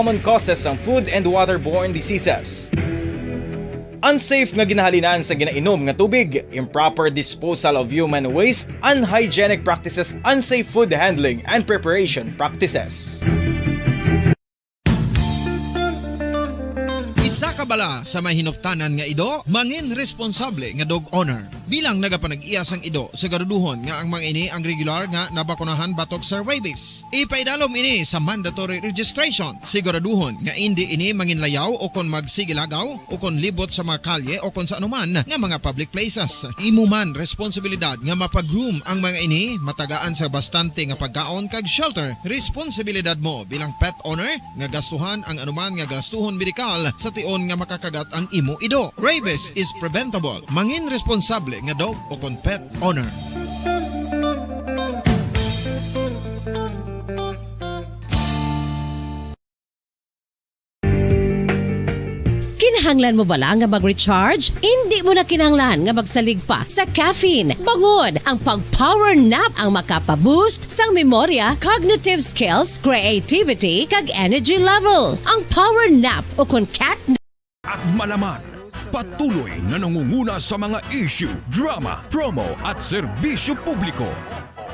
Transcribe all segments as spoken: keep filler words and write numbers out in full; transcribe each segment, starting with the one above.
Common causes sang food and waterborne diseases. Unsafe nga ginahalinan sa ginainom nga tubig, improper disposal of human waste, unhygienic practices, unsafe food handling and preparation practices. Isa ka bala sa mahinuptanan nga ido, mangin responsable nga dog owner. Bilang nagapanag-iya sang ido, siguraduhon nga ang mga ini ang regular nga nabakunahan batok sa rabies. Ipaidalom ini sa mandatory registration. Siguraduhon nga indi ini manginlayaw o kon magsigilagaw o kon libot sa mga kalye o kon sa anuman nga mga public places. Imo man responsibilidad nga mapag-groom ang mga ini, matagaan sa bastante nga pagkaon kag shelter. Responsibilidad mo bilang pet owner nga gastuhan ang anuman nga gastuhon medikal sa tion nga makakagat ang imo ido. Rabies is preventable. Mangin responsable nga dog o kon pet owner. Kinahanglan mo bala nga mag-recharge? Indi mo na kinahanglan nga magsalig pa sa caffeine. Bangod ang pag-power nap ang makapa-boost sang memorya, cognitive skills, creativity, kag energy level. Ang power nap o kon cat At malaman, patuloy na nangunguna sa mga issue, drama, promo at serbisyo publiko.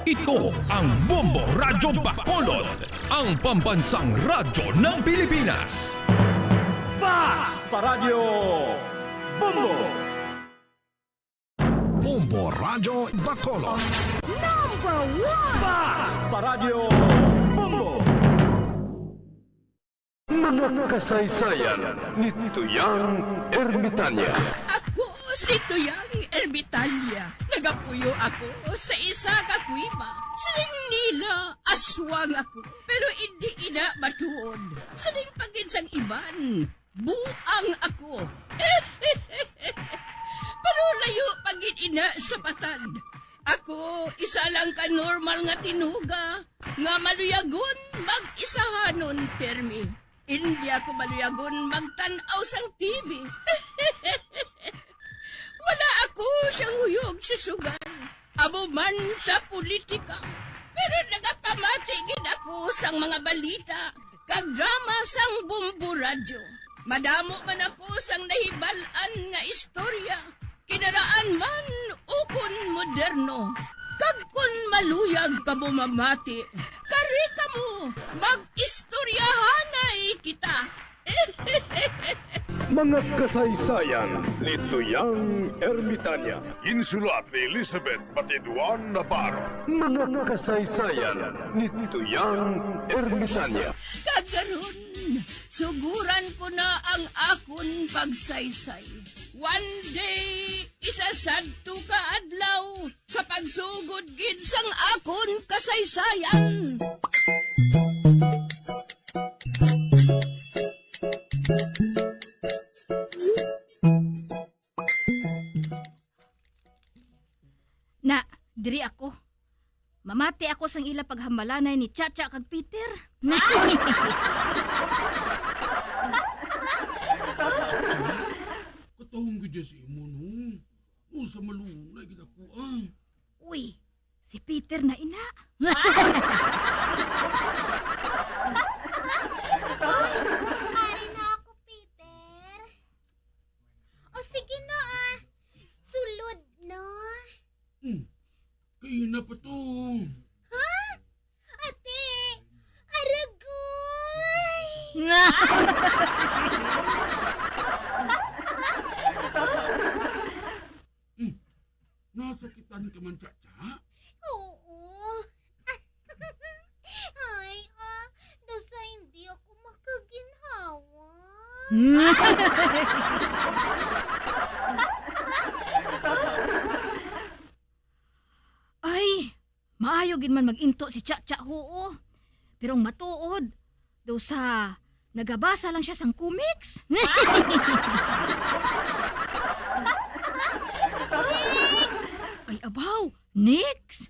Ito ang Bombo Radyo Bacolod, ang pambansang radyo ng Pilipinas. Basta Radyo Bombo! Bombo Radyo Bacolod. Number one! Basta Radyo Bombo! Mga kasaysayan ni Tuyang Ermitanya. Ako si Tuyang Ermitanya. Nagapuyo ako sa isa ka kuweba. Siling nila, aswang ako, pero indi ina matuod. Siling pa gid sang iban, buang ako. Pero layo pa gid ina sa patad. Ako, isa lang ka normal nga tinuga nga maluyagon mag-isahanon pirmi. Indi ako maluyagon magtan-aw sang T V. Wala ako siyang huyog sa sugal, amo man sa politika. Pero nagapamati gid ako sang mga balita kag drama sang Bombo Radyo. Madamo man ako sang nahibal-an nga istorya, kinaraan man ukon moderno. Kag kon maluyag kamo mamati, kari kamo, mag-istoryahanay kita. Mga kasaysayan ni Tuyang Ermitanya. Ginsulat ni Elizabeth Batiduan Navarro. Mga kasaysayan ni Tuyang Ermitanya. Kag karon, suguran ko na ang akon pagsaysay. One day, isa sadto ka adlaw, sa pagsugod gid sang akon kasaysayan. Na, diri ako. Mamati ako sang ila paghambalanay ni Chacha kag Peter. Katahom gid si imo, no? Usa malunay gid ako, ah. Uy, si Peter na ina. Ari na ako, Peter. O sige no, ah. Sulod no. Hmm. Kaina pa to. Ha? Ate, aragoy! Hmm. Nasakitan ka man, Chacha? Oo. Ay, ah, daw sa hindi ako makaginhawa. Ay, maayo gid man mag-into si Chacha, oo. Pero ang matuod, daw sa nagabasa lang siya sang comics. Next! Ay, abaw, next!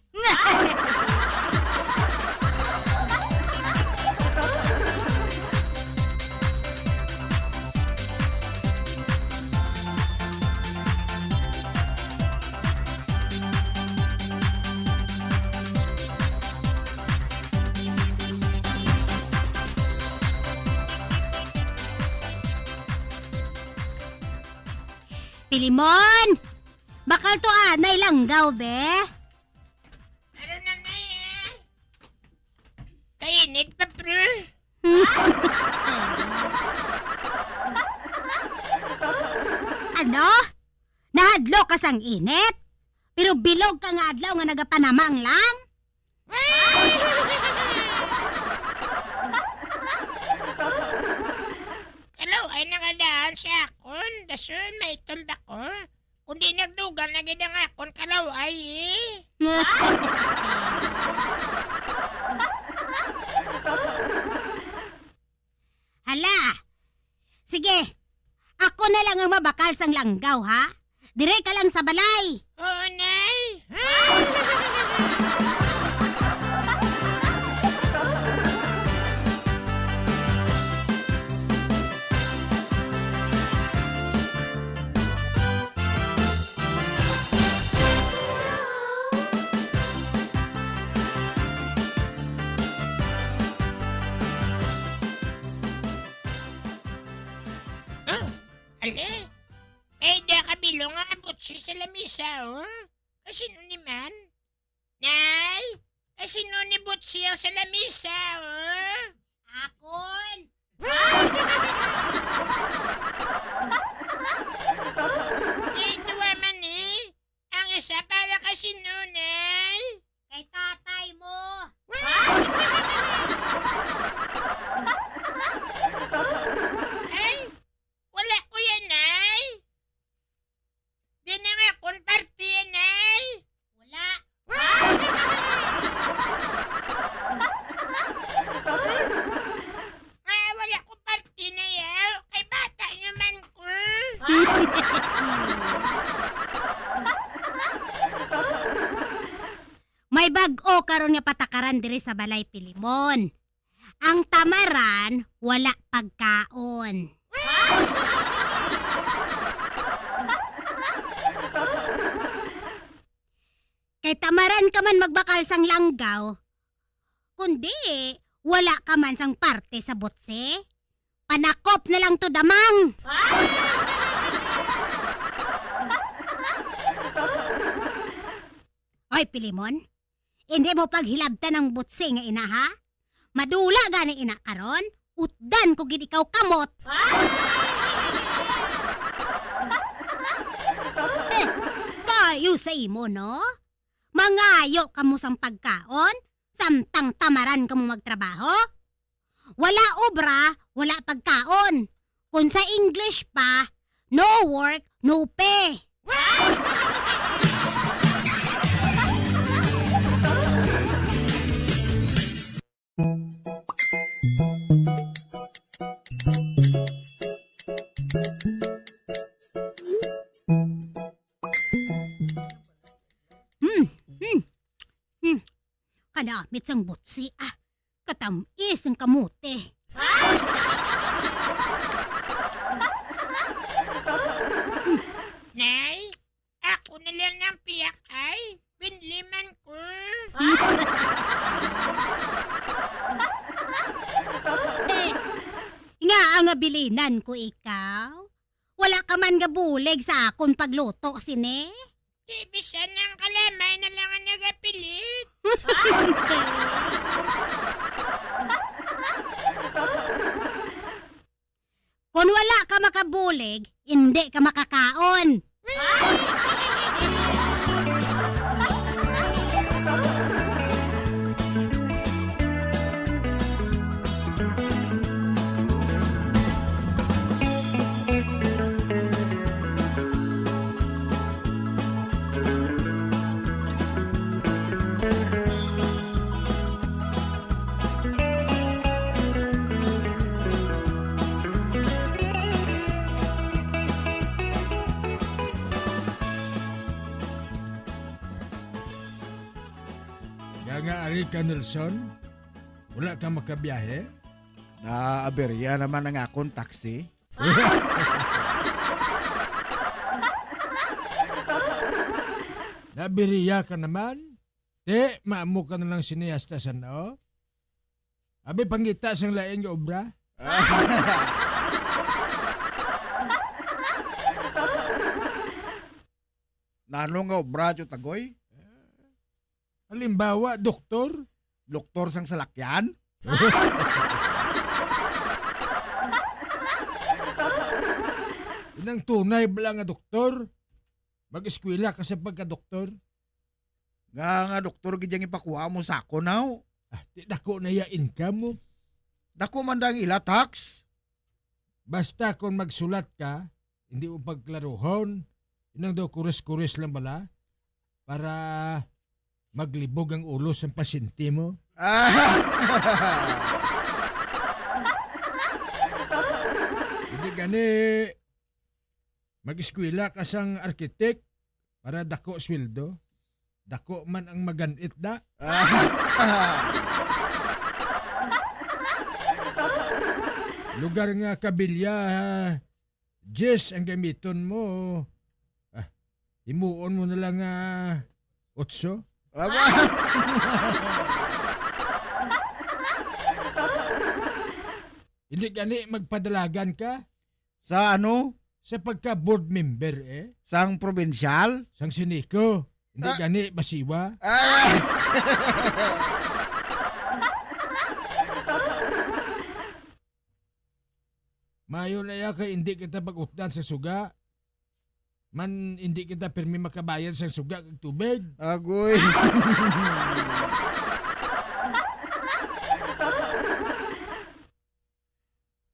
Pilimon! Bakal to anay langgaw, be? Ano na na eh? Kainit pa, pre. Ano? Nahadlok ka sang init? Pero bilog ka nga adlaw nga nagapanamang lang? Kalaw-ay nakadaan sa akon. Dason, maitom ba ko? Kundi nagdugang na gid ang akon kalaw-ay, eh. Hala! Sige, ako na lang ang mabakal sang langgaw, ha? Dire ka lang sa balay. Oo, Nay. Ah, ali? May da ka bilog nga butsi sa lamisa, oh. Kasino ni man? Nay, kasino ni butsi ang sa lamisa, oh? Akon. Di tuwa man, eh. Ang isa para kay sino, Nay? Kay tatay mo. Ay, wala ko yan, Nay. Di na nga akon parte yan, Nay. Wala. Nga wala ko parte na yaw. Kay bata naman ko. May bag-o karon nga patakaran diri sa balay, Pilimon. Ang tamaran wala pagkaon. Kay tamaran ka man magbakal sang langgaw, kundi wala ka man sang parte sa butsi. Panakop na lang to, damang! Oy, Pilimon, hindi mo paghilabtan ang butsi nga ina, ha? Madula gani ina karon, utdan ko gid ikaw kamot. Eh, kayo sa imo, no? Mangayo kamo sang pagkaon, samtang tamaran kamo magtrabaho. Wala obra, wala pagkaon. Kung sa English pa, no work, no pay. Hmm, hmm, hmm. Kanamit sang butsi, ah. Katamis ang kamote. Nay, ako na lang ang piyak ay. Binli man ko. Eh, nga ang abilinan ko ikaw? Wala ka man gabulig sa akon pagluto sini? Di bisan ang kalamay na lang ang nagapilit. Kon wala ka makabulig, indi ka makakaon. Nga nga ari ka, Nelson? Wala ka makabiyahe? Naaberya naman ang akon taxi. Nabiriya ka naman? Te, maamo ka na lang siniyasta san-o? Abi, pangita sang lain nga obra. Ano nga obra, Tio Tagoy? Halimbawa, doktor? Doktor sang salakyan? Inang tunay bala nga doktor? Mag-eskwela ka sa pagka-doktor? Nga, nga doktor gid yang ipakuha mo sa ako, naw? Ah, di dako na iya income mo. Dako man dang ila tax. Basta kon magsulat ka, hindi mo pagklaruhon. Inang daw kuris-kuris lang bala para maglibog ang ulo sang pasyente mo. Ah! Hindi gani, mag-eskwela ka sang arkitek para dako sweldo. Dako man ang magan-it da. Lugar nga kabilya, diyes ang gamiton mo. Ah, himuon mo na lang nga otso. Aba! Hindi gani magpadalagan ka? Sa ano? Sa pagka board member, eh. Sang probinsyal? Sang Sinico. Hindi Ah. gani, Basiwa. Ah! Mayo na ya kay hindi kita pag-utdan sa suga. Man, hindi kita pirmi makabayad sang suga kag tubig. Agoy.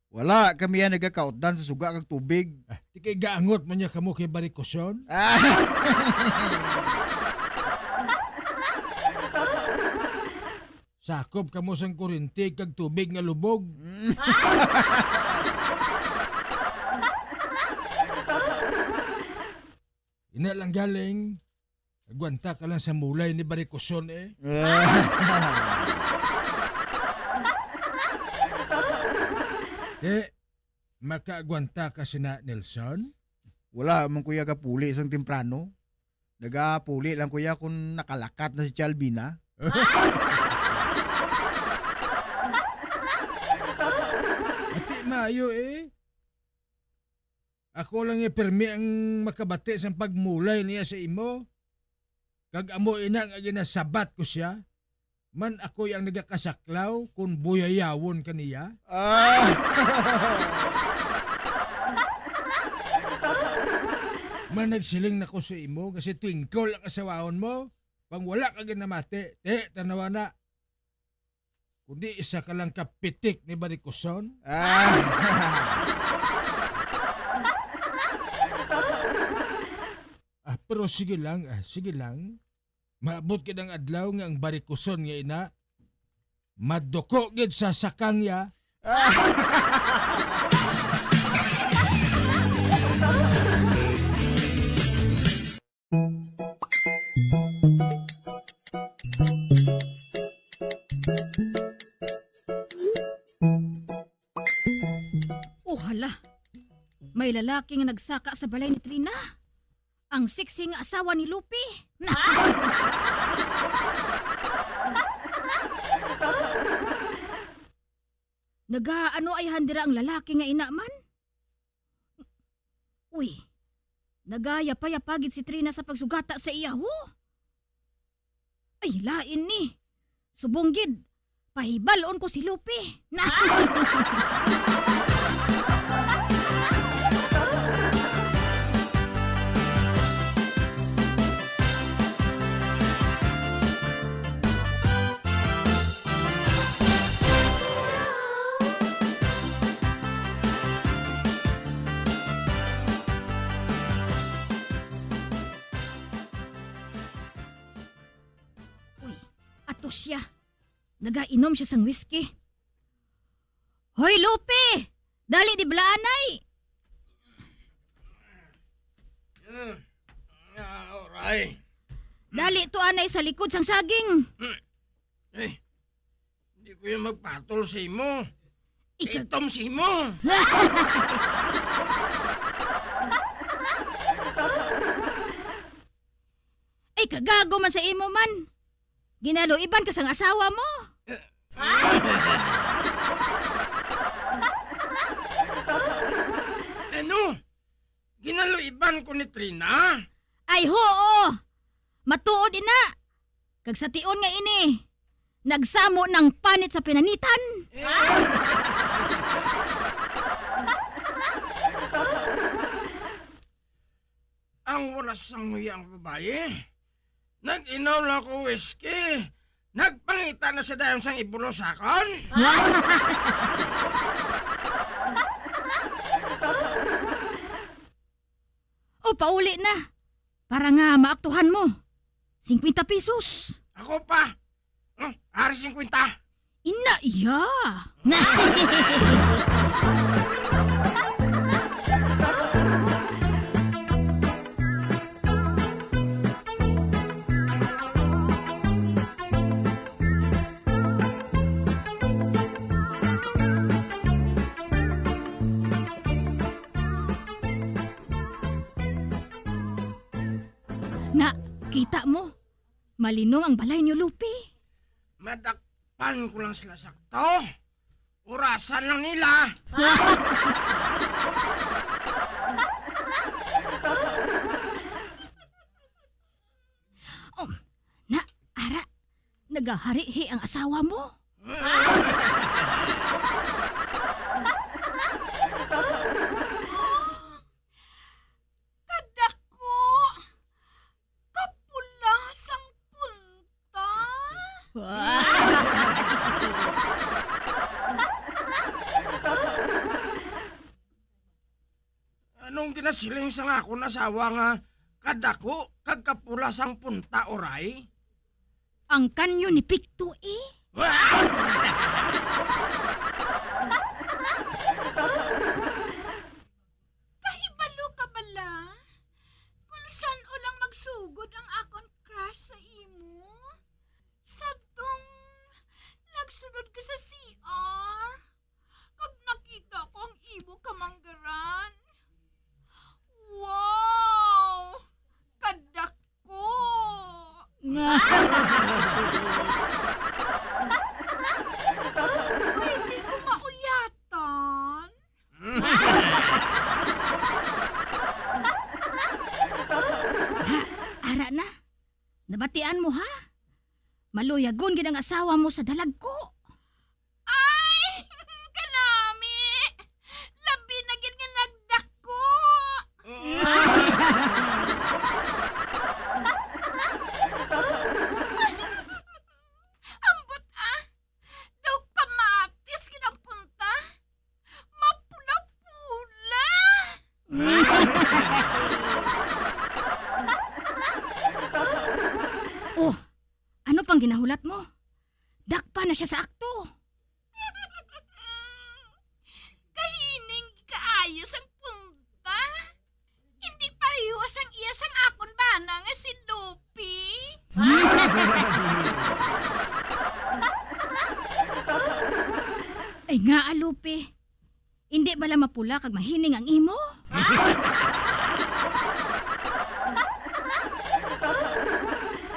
Wala kami yan nagakautdan sa suga kag tubig. Ah, di kay gaangot man niya kamo kay Barikuson? Ah! Sakop kamo sang kurinti kag tubig nga lubog. Mm. Ina lang galing, agwanta ka lang sa mulay ni Barikuson, eh. Eh, makaagwanta ka sina Nelson? Wala man, kuya, kapuli sang temprano. Nagapuli lang, kuya, kung nakalakat na si Tia Albina. Ati, maayo, eh. Ako lang ya pirmi ang makabati sang pagmulay niya sa imo. Kag amo ina nga ginasabat ko siya, man ako'y ang nagakasaklaw kon buyayawon ka niya. Ah. Man nagsiling na ko sa imo, kasi twinkle ang asawahon mo, pang wala ka ginamati, ti, tanawa na. Kundi isa ka lang ka pitik ni Barikuson. Ah. Ah, pero sige lang, ah, sige lang. Maabot gid ang adlaw nga ang Barikuson nga ina, maduko gid sa sakang ya. Oh, hala. May lalaki nga nagsaka sa balay ni Trina. Ang sexy nga asawa ni Lupe. Nagaano ay handira ang lalaki nga ina man? Uy, nagayapa-yapa gid si Trina sa pagsugata sa iya, ho? Ay, lain ni. Subong gid, pahibal-on ko si Lupe. Uy, ato siya. Nagainom siya sang whisky. Hoy, Lupe! Dali, di bala anay! Mm. Ah, oray. Dali to anay sa likod sang saging. Mm. Eh, hindi ko yan magpatol sa imo. Ika- Itom sa imo. Ay, kagago man sa imo man. Ginaluiban ka sang asawa mo. Ano? Ginaluiban ko ni Trina? Ay, huo! Matuod ina! Kag sa tion nga ini, nagsamo ng panit sa pinanitan. Ang waras sang luya ang babayi. Nag-inom lang ko whisky. Nagpangita na siya dayon sang ibulos akon. O, pauli na. Para nga maaktuhan mo. Singkwenta pesos. Ako pa. Hmm, ari singkwenta. Ina iya. Na, kita mo? Malinong ang balay niyo, Lupi. Madakpan ko lang sila sakto. Orasan lang nila. Oh, na, ara, nagaharihi ang asawa mo. Kadako! Kapula sang punta. Anong ginasiling sang akon asawa nga kadako kag kapula sang punta, uray? Ang kanyo ni Pikto, eh. Kahibalo ka bala kon san-o lang magsugod ang akon crush sa imo? Sadtong nagsulod ka sa C R kag nakita ko ang imo kamanggaran. Wow! Kadako! Pwede ko mauyatan? Ha, ara na. Nabatian mo, ha? Maluyagon gid ang asawa mo sa dalagko. Ay, kanami! Labi na gid nga nagdako! Ambot, ah! Daw kamatis gid ang punta. Mapula-pula. Oh, ano pang ginahulat mo? Dakpa na siya sa akto. Kahining kaayo sang punta. Hindi pareho sang iya sang akon bana nga si Lupi. Ay nga, Lupi. Hindi bala mapula kag mahining ang imo?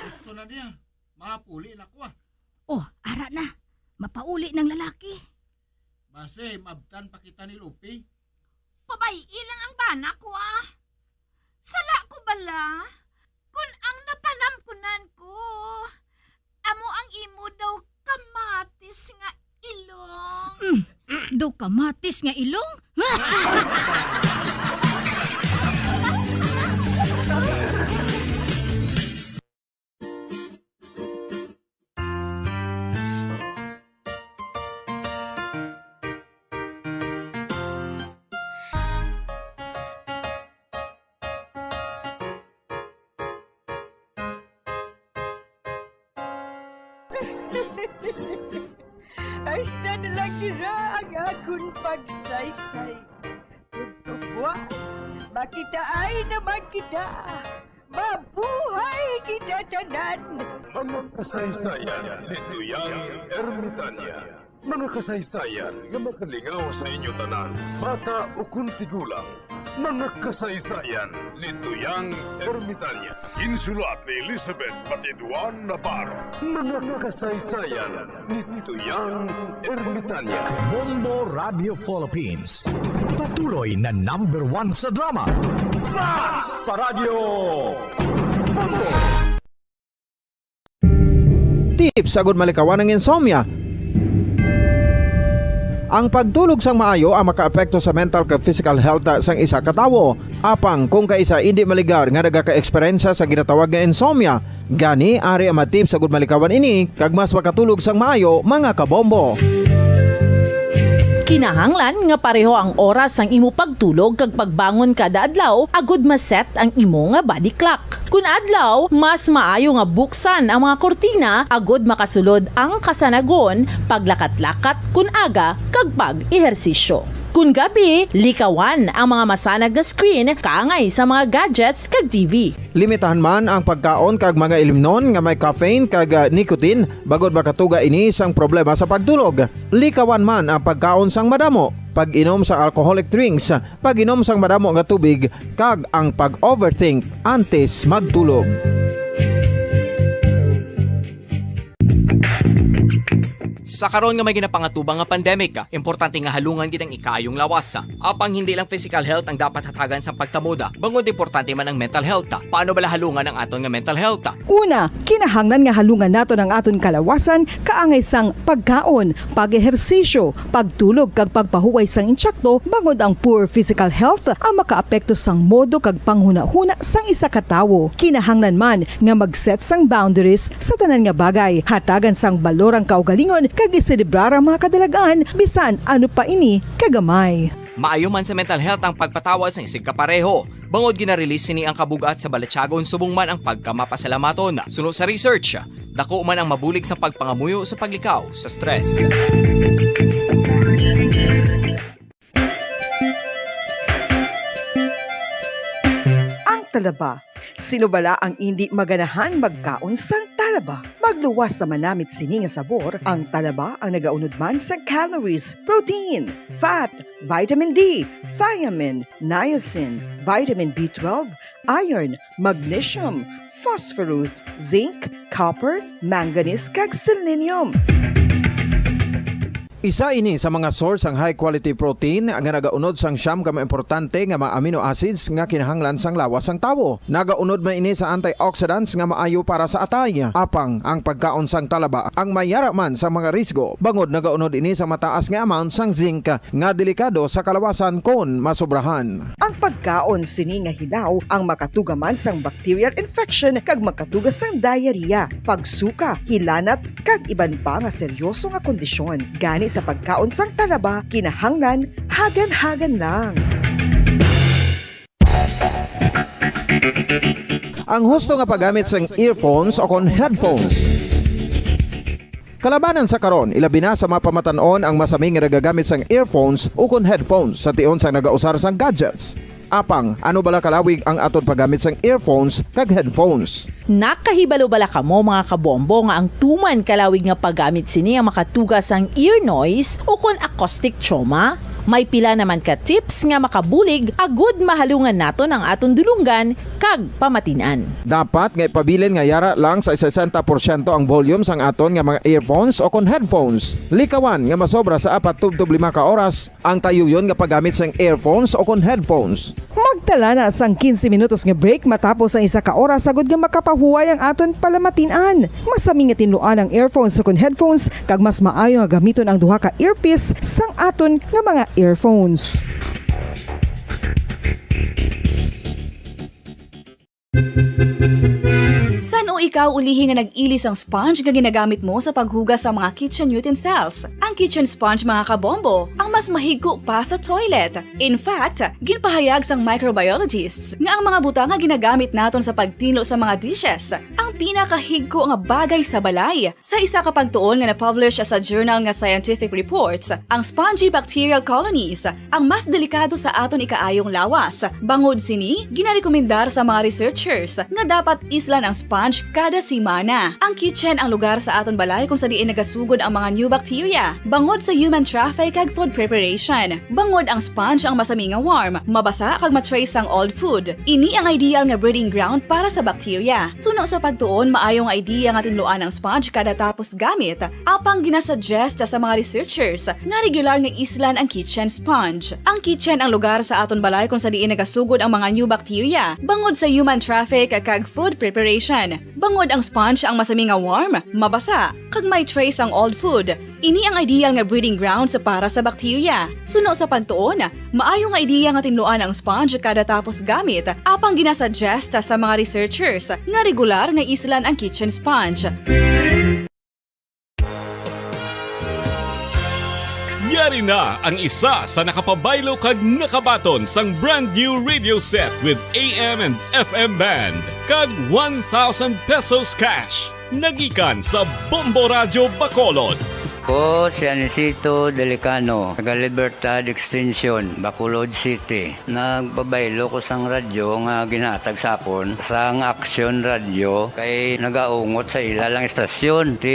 Gusto na niya. Mapuli na ko, ah. Oh, ara na. Mapauli ng lalaki. Basi, maabtan pa kita ni Lupi. Pabay-i lang ang bana ko, ah. Sala ko bala? Kun ang napanamkunan ko, amo ang imo daw kamatis nga ilong. Mm, mm, daw kamatis nga ilong? Hasta na lang dira ang akon pagsaysay. Ug buwas, makitaay naman kita. Mabuhay kita tanan! Mga kasaysayan ni Duyang Ermitania. Mga kasaysayan nga makalingaw sa inyo tanan. Bata ukon tigulang, Mga kasaysayan ni Tuyang Ermitanya. Ginsulat ni Elizabeth Batiduan Navarro. Mga kasaysayan ni Tuyang Ermitanya. Bombo Radio Philippines. Patuloy na number one sa drama. Fast Paradyo! Bombo! Tips agud malikawan ang insomnia. Ang pagtulog sang maayo ang makaapekto sa mental kag physical health sang isa ka tawo. Apang kung kaisa indi maligar nga nagaka-eksperyensya sa ginatawag nga insomnia, gani ari ang mga tips agud malikawan ini kag mas makatulog sang maayo, mga kabombo. Kinahanglan nga pareho ang oras sang imo pagtulog kag pagbangon kada adlaw agud ma-set ang imo nga body clock. Kun adlaw, mas maayo nga buksan ang mga kurtina agud makasulod ang kasanagon, paglakat-lakat kun aga, kag pag-ehersisyo. Kun gabi, likawan ang mga masanag nga screen kaangay sa mga gadgets kag T V. Limitahan man ang pagkaon kag mga ilimnon nga may caffeine kag, ah, nicotine, bangod makatuga ini sang problema sa pagtulog. Likawan man ang pagkaon sang madamo, pag-inom sa alcoholic drinks, pag-inom sang madamo nga tubig, kag ang pag-overthink antes magtulog. Sa karon nga may ginapangatubang nga pandemic, importante nga halungan gid ang ikaayong lawas. Apang hindi lang physical health ang dapat hatagan sa pagtamod, bangod importante man ang mental health. Paano bala halungan ang aton nga mental health? Una, kinahanglan nga halungan naton ang aton kalawasan kaangay sang pagkaon, pag-ehersisyo, pagtulog kag pagpahuway sang insakto, bangod ang poor physical health ang makaapekto sang modo kag panghunahuna sang isa ka tawo. Kinahanglan man nga mag-set sang boundaries sa tanan nga bagay, hatagan sang balor ang kaugalingon kag iselebrar ang mga kadalagan, bisan ano pa ini kagamay. Maayo man sa mental health ang pagpatawad sang isigkapareho. Bangod gina-release sini ang kabug-at sa balatyagon subong man ang pagkamapasalamaton. Suno sa research, dako man ang mabulig sa pagpangamuyo sa paglikaw sa stress. Ang talaba. Sino bala ang indi maganahan magkaon sang talaba? Magluwas sa manamit sini nga sabor, ang talaba ang nagaunod man sa calories, protein, fat, vitamin D, thiamine, niacin, vitamin B twelve, iron, magnesium, phosphorus, zinc, copper, manganese, kag selenium. Isa ini sa mga source sang high quality protein nga nagaunod sang siyam ka mga importante nga mga amino acids nga kinahanglan sang lawas sang tawo. Nagaunod man ini sa antioxidants nga maayo para sa atay. Apang ang pagkaon sang talaba ang may yara man sa mga risgo, bangod nagaunod ini sa mataas nga amount sang zinc nga delikado sa kalawasan kon masobrahan. Ang pagkaon sini nga hilaw ang makatuga man sang bacterial infection kag makatuga sang diarrhea, pagsuka, hilanat, kag iban pa nga seryoso nga kondisyon. Gani sa pagkaon sang talaba, kinahanglan hagan-hagan lang. Ang husto nga paggamit sang earphones o kon headphones. Kalabanan sa karon, ilabi na sa mga pamatan-on ang masami nga nagagamit sang earphones o kon headphones sa tion sang nagausar sang gadgets. Apang, ano bala kalawig ang aton paggamit sang earphones kag headphones? Nakahibalo bala kamo, mga kabombo, nga ang tuman kalawig nga paggamit sini ang makatuga sang ear noise o kon acoustic trauma? May pila naman ka tips nga makabulig agud mahalungan naton ang aton dulonggan kag pamatin-an. Dapat nga ipabilin nga yara lang sa sesenta porsyento ang volume sang aton nga mga earphones o kon headphones. Likawan nga masobra sa apat tubtob lima ka oras ang tayuyon nga paggamit sang earphones o kon headphones. Magtala na sang quince minutos nga break matapos ang isa ka oras, agud nga makapahuway ang aton palamatin-an. Masami nga tinluan ang earphones o kon headphones, kag mas maayo nga gamiton ang duha ka earpiece sang aton nga mga earphones. San-o ikaw ulihi nga nag-ili sang sponge nga ginagamit mo sa paghugas sa mga kitchen utensils? Ang kitchen sponge, mga kabombo, ang mas mahigko pa sa toilet. In fact, ginpahayag sang microbiologists nga ang mga butang nga ginagamit naton sa pagtinlo sa mga dishes ang pinakahigko nga bagay sa balay. Sa isa ka pagtuon nga na-publish sa journal nga Scientific Reports, ang spongy bacterial colonies ang mas delikado sa aton ikaayong lawas. Bangod sini, ginarekomendar sa mga researchers nga dapat islan ang sponge Kada semana, ang kitchen ang lugar sa aton balay kung sa diin nagasugod ang mga new bacteria, bangod sa human traffic kag food preparation. Bangod ang sponge ang masami nga warm, mabasa kag ma-trace ang old food. Ini ang ideal nga breeding ground para sa bacteria. Suno sa pagtuon, maayo nga idea nga tinluan ang sponge kada tapos gamit, apang ginasuggest sa mga researchers nga regular nga islan ang kitchen sponge. Ang kitchen ang lugar sa aton balay kung sa diin nagasugod ang mga new bacteria, bangod sa human traffic kag food preparation. Bangod ang sponge ang masami nga warm, mabasa, kag may trace ang old food. Ini ang ideal nga breeding grounds para sa bacteria. Suno sa pagtuon, maayo nga ideya nga tinluan ang sponge kada tapos gamit, apang ginasuggest sa mga researchers nga regular nga islan ang kitchen sponge. Yari na ang isa sa nakapabaylo kag nakabaton sang brand new radio set with A M and F M band kag one thousand pesos cash. Nagikan sa Bombo Radyo Bacolod. Ko si Anisito Delicano, taga Libertad Extension, Bacolod City. Nagpabaylo ko sang radyo nga ginhatag sa akon sang Action Radio kay nagaungot sa ila lang istasyon. Ti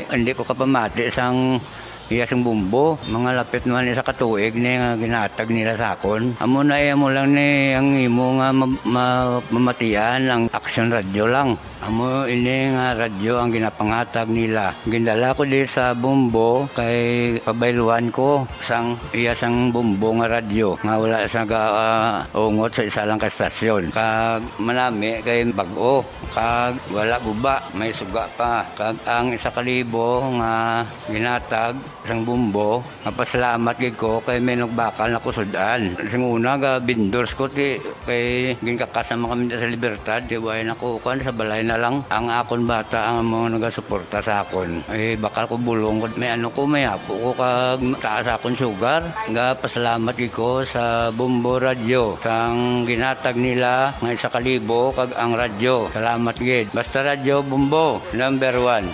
hindi ko kapamati sang iya sing bumbo. Mga lapit man isa ka tuig ni nga ginhatag nila sa akon. Amo na iya mo lang ni ang imo nga ma- ma- mamatian ang Action Radio lang. Amo ini nga radyo ang ginapanghatag nila. Gindala ko di sa Bombo kay pabayluan ko sang iya sang Bombo nga radyo nga wala sa gaungot sa isa lang ka estasyon. Kag manami kay bag-o kag wala guba, may suga pa. Kag ang isa ka libo nga ginatag sang Bombo, mapasalamat gid ko kay may nagbakal na ko sud-an. Sing una ga vendors ko ti kay ginkakas naman kami sa Libertad, ti way na ko kan sa balay na lang. Ang akon bata ang mga nagasuporta sa akon. Eh, bakal ko bulong ko, may ano ko, may apo ko kag taas akon sugar. Ga pasalamat gid ko sa Bombo Radyo sang ginatag nila nga isa ka libo kag ang radyo. Salamat gid. Basta Radyo Bombo, number one.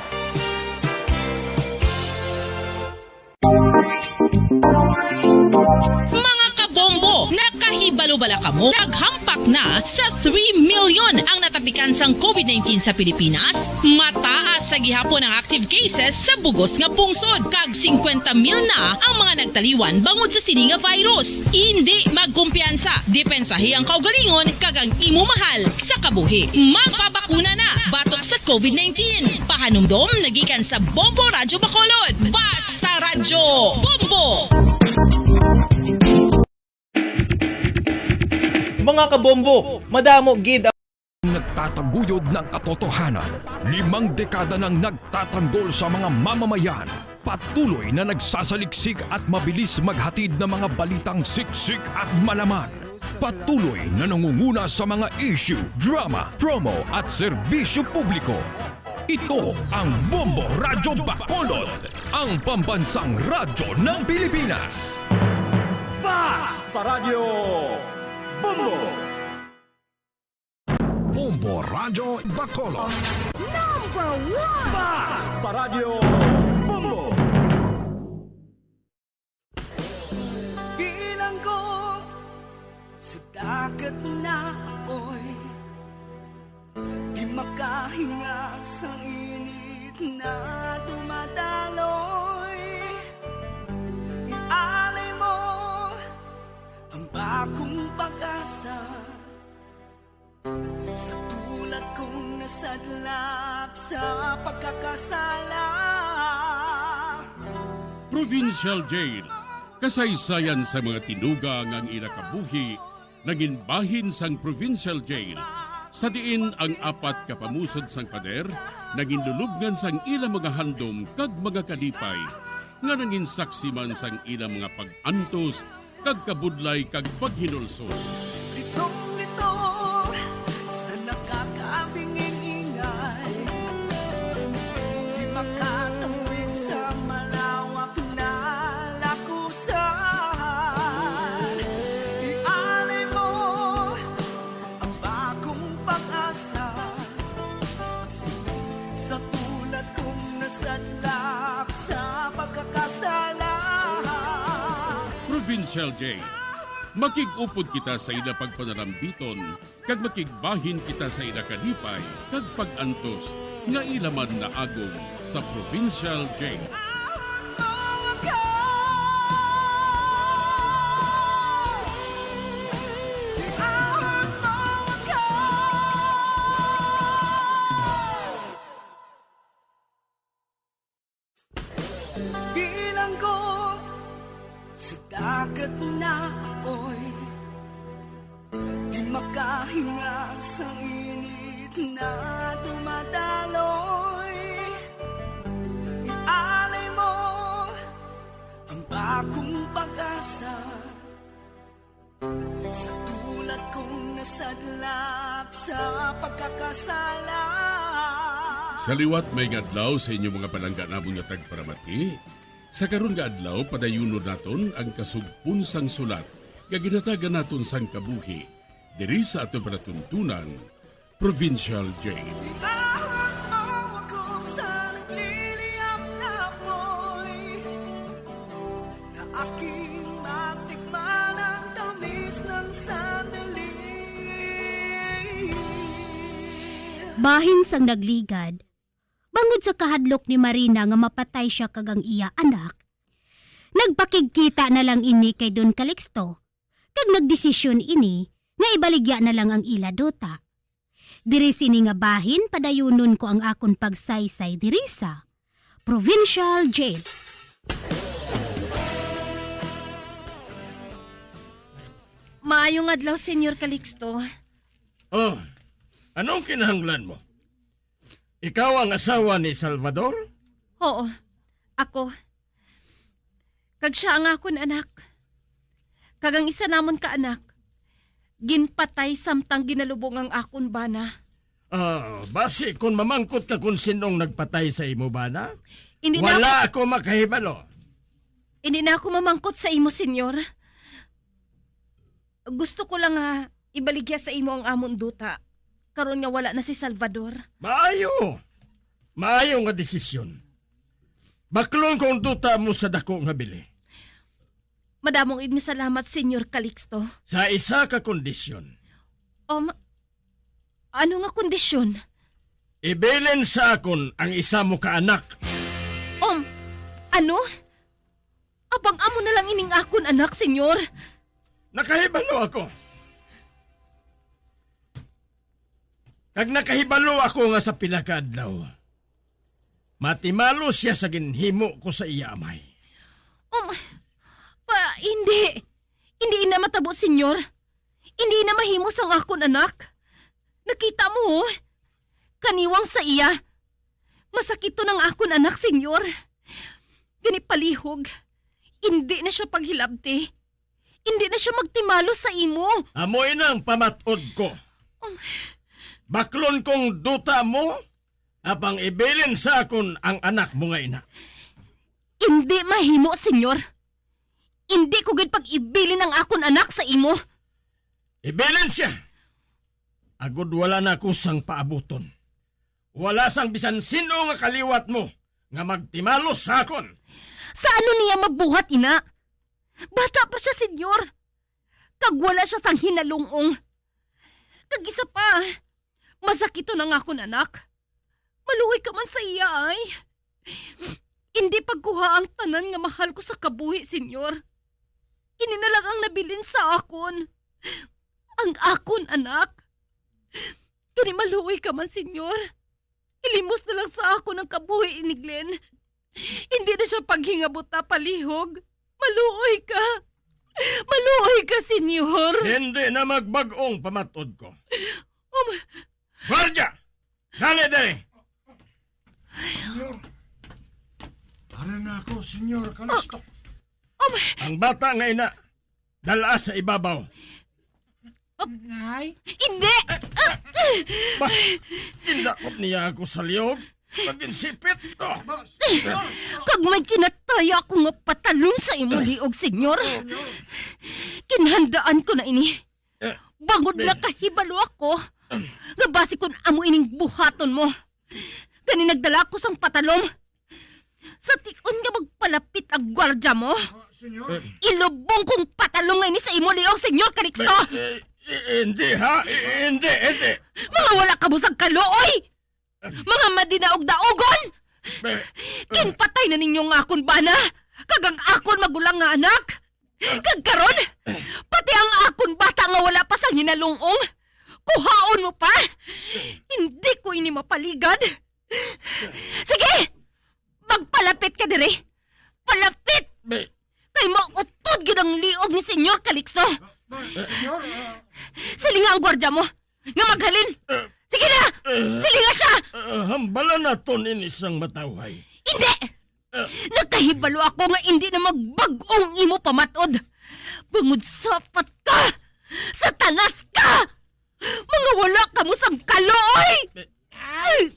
Mga kabombo, nakahibalo bala kamo? Naghampak na sa three million ang natapikan sang COVID nineteen sa Pilipinas. Mataas sa gihapon ang active cases sa bugos nga pungsod, kag singkwenta mil na ang mga nagtaliwan bangod sa sini nga virus. Indi magkumpiyansa, depensahi ang kaugalingon kag ang imo mahal sa kabuhi. Magpabakuna na batok sa COVID nineteen. Pahanumdom nagikan sa Bombo Radyo Bacolod. Basta Radyo Bombo! Mga kabombo, madamo gid ang nagtataguyod ng katotohanan. Limang dekada nang nagtatanggol sa mga mamamayan. Patuloy na nagsasaliksik at mabilis maghatid ng mga balitang siksik at malaman. Patuloy na nangunguna sa mga issue, drama, promo at serbisyo publiko. Ito ang Bombo Radyo Bacolod, ang pambansang radyo ng Pilipinas. Basta Radyo Bombo! Bombo Radyo Bacolod. Number one! Basta Radyo Bombo! Bilanggo sa dagat na apoy. Di makahinga sa init na dumadaloy. Ialay mo ang bagong pag-asa sa tulad kong nasadlak sa pagkakasala. Provincial Jail. Kasaysayan sa mga tinuga nga ang ila kabuhi nangin bahin sang Provincial Jail, sa diin ang apat ka pamusod sang pader nangin lulubngan sang ila mga handom kag mga kalipay nga nangin saksi man sang ila mga pag-antos kag kabudlay kag paghinulsol. Litong-litong sa nakakabinging-ingay, di makatawid sa malawak na lakusan. Ialay mo ang bagong pag-asa sa tulad kong nasadlak sa pagkakasala. Provincial Jail. Makig-upod kita sa ila pagpanarambiton, kag makigbahin kita sa ila kalipay kag pag-antos nga ila man naagom sa provincial jail. Bilanggo sa dagat na apoy, di makahinga sa init na dumadaloy. Ialay mo ang bagong pag-asa sa tulad kong nasadlak sa pagkakasala. Sa liwat, maayong adlaw sa inyo, mga palangga namon nga tagparamati. Sa karon nga adlaw, padayunon naton ang kasugpon sang sulat nga ginhatagan naton sang kabuhi diri sa aton palatuntunan, Provincial Jail. Iahon mo ako sa nagliliyab na apoy, na aking matikman ang tamis ng sandali. Bahin sang nagligad, bangod sa kahadlok ni Marina nga mapatay sia kag ang iya anak, nagpakigkita na lang ini kay Don Calixto, kag nagdesisyon ini nga ibaligya na lang ang ila duta. Diri sini nga bahin, padayunon ko ang akon pagsaysay diri sa Provincial Jail. Maayong adlaw, Senyor Calixto. Oh, anong kinahanglan mo? Ikaw ang asawa ni Salvador? Oo, ako. Kag sia ang akon anak. Kag ang isa namon ka anak, ginpatay samtang ginalubong ang akon bana. Ah, basi kon mamangkot ka kon sin-ong nagpatay sa imo bana? Hindi na Wala ako ako makahibalo. Hindi na ako mamangkot sa imo, Senyor. Gusto ko lang nga ibaligya sa imo ang amon duta, karon nga wala na si Salvador. Maayo! Maayo nga desisyon. Baklon ko ang duta mo sa dako nga bili. Madamong gid nga salamat, Senyor Calixto. Sa isa ka kondisyon. Um, ano nga kondisyon? Ibilin sa akon ang isa mo ka anak. Um, ano? Apang amo na lang ining akon anak, Senyor. Nakahibalo ako. Kag nakahibalo ako nga sa pila ka adlaw, matimalo sia sa ginhimo ko sa iya amay. Um, pa, hindi. Hindi ina matabo, Senyor. Hindi ina mahimo sang akon anak. Nakita mo, oh. Kaniwang sa iya. Masakiton ang akon anak, Senyor. Gani palihog, indi na sia paghilabti. Indi na sia magtimalo sa imo. Amo ina ang pamat-od ko. Um. Baklon kong duta mo, apang ibilin sa akon ang anak mo nga ina. Indi mahimo, Senyor. Indi ko gid pag-ibilin ang akon anak sa imo. Ibilin sia. Agod wala na ako sang paabuton. Wala sang bisan sin-o nga kaliwat mo nga magtimalo sa akon. Sa ano niya mabuhat ina? Bata pa sia, Senyor. Kag wala sia sang hinalung-ong. Kag isa pa, masakiton ang akon anak. Maluoy ka man sa iya, ay. Indi pagkuha ang tanan nga mahal ko sa kabuhi, Senyor. Ini na lang ang nabilin sa akon. Ang akon anak. Kini maluoy ka man, Senyor. Ilimos na lang sa akon ang kabuhi ni Glenn. Indi na sia paghingabuta palihog. Maluoy ka. Maluoy ka, Senyor. Hindi na magbag-ong pamat-od ko. Um, Guardia! Dali, dali! Senyor, ari na ako, Senyor Calixto. Oh, oh, Ang bata nga ina, dala sa ibabaw. Nay? Hindi! Ba, gindakop niya ako sa liyog. Naging sipit. Oh. Kag may kinataya ako nga patalon sa imo liog, Senyor. Kinhandaan ko na ini. Eh, Bangod eh. nakahibalo ako nga basi kun amo ining buhaton mo. Gani nagdala ako sang patalom. Sa tion nga magpalapit ang gwardya mo. Ilubong kong patalong nga ini sa imo liog, Senyor Calixto! Eh, eh, eh, hindi, ha? Eh, hindi, hindi. Mga wala kamo sang kaluoy! Mga madinaog-daogon! Be-, Ginpatay na ninyo nga akon bana, kag ang akon magulang nga anak. Kag karon, pati ang akon bata nga wala pa sang hinalung-ong, kuhaon mo pa? Hindi ko ini mapaligad. Sige! Magpalapit ka diri! Palapit! Be-, Kay mautod gid ang liog ni Senyor Calixto! Senyor, ah. Silinga ang gwardya mo nga maghalin! Eh. Sige na! Eh. Silinga siya! Eh, hambalan naton ini sang matawhay. Hindi! Eh. Nakahibalo ako nga hindi na magbag-ong imo pamatod. Bangod sapat ka! Satanas ka! Mga wala kamo sang kaluoy! Eh. Ay!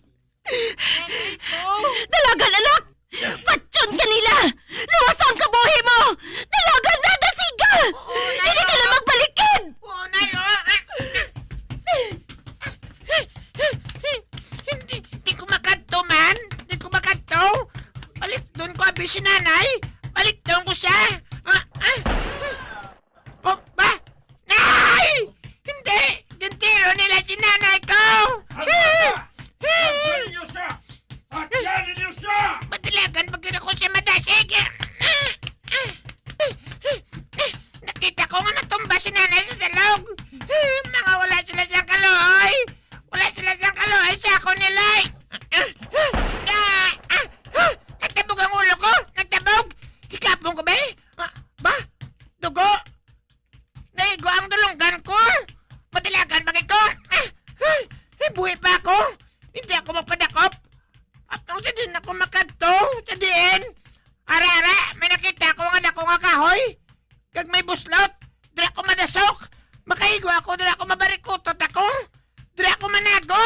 Dalagan, anak! Patyon ka nila! Luwasa ang kabuhi mo! Dalagan na, dasiga! Oo, Nay, Hindi ka na oo. magbalikid! Oo, Nay, oo. Hindi, di ko makadto, man. Di ko makadto. Balik doon ko, abi si Nanay. Balik doon ko siya. Ah, ah. Oh, ba? Nay! Hindi! Gintiro nila si nanay ko! Ang bata! Hadyaan ninyo siya! Hadyaan ninyo siya! Madalagan pa gid ako siya madasig! Nakita ko nga natumba si nanay sa salog! Mga wala sila siyang kaluoy! Wala sila siyang kaluoy sa ako nila! Ah! Ah! Ah! Nagtabog ang ulo ko! Nagtabog! Hikapon ko ba eh? Ah, ba? Dugo! Naigo ang dulunggan ko. Madalagan pa gid ko. Ah, ay, ay, buhi pa ako. Hindi ako mapadakop. At kung sa din ako makadto, sa diin. Ara, ara, may nakita ko nga dako nga kahoy. Kag may buslot. Dira ko madasok. Makaigo ako, dira ko mabarikutot ako. Dira ko manago.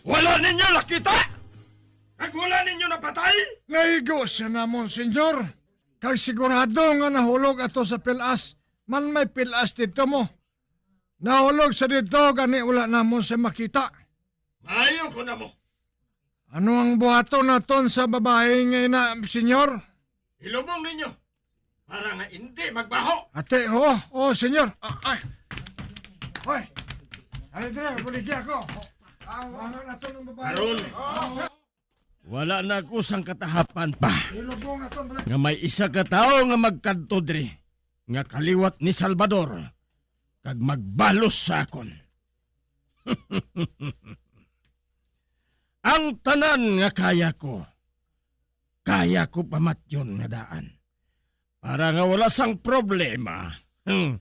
Wala ninyo nakita? Kag wala ninyo napatay? Naigo siya namon, Senyor. Kag sigurado nga nahulog ato sa pilas, man may pilas didto mo. Nahulog sa didto, gani wala namon siya makita. Maayo ko na mo. Ano ang buhaton naton sa babayi nga ina, Senyor? Ilubong ninyo, para nga indi magbaho. Ate, oo, oo, Senyor. Ah, ay. Hoy. Ay, dire, buligi ako. Ang ano naton ang babayi? Karon, wala na ako sang katahapan pa Ilubong naton, bala. nga may isa ka tawo nga magkadto diri nga kaliwat ni Salvador kag magbalos sa akon. Ang tanan nga kaya ko, kaya ko pamatyon nga daan, para nga wala sang problema. Hmm.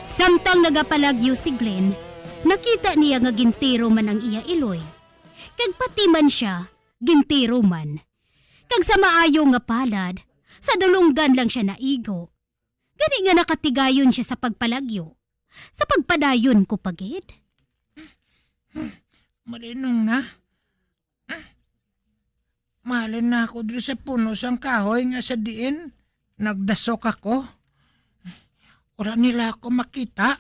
Samtang nagapalagyo si Glenn, nakita niya nga gintiro man ang iya iloy. Kag pati man sia, gintiro man. Kag sa maayo nga palad, sa dulonggan lang sia naigo. Gani nga nakatigayon sia sa pagpalagyo, sa pagpadayon ko pa gid. Malinong na. Mahalin na ako diri sa puno sang kahoy nga sa diin nagdasok ako. Wala nila ako makita.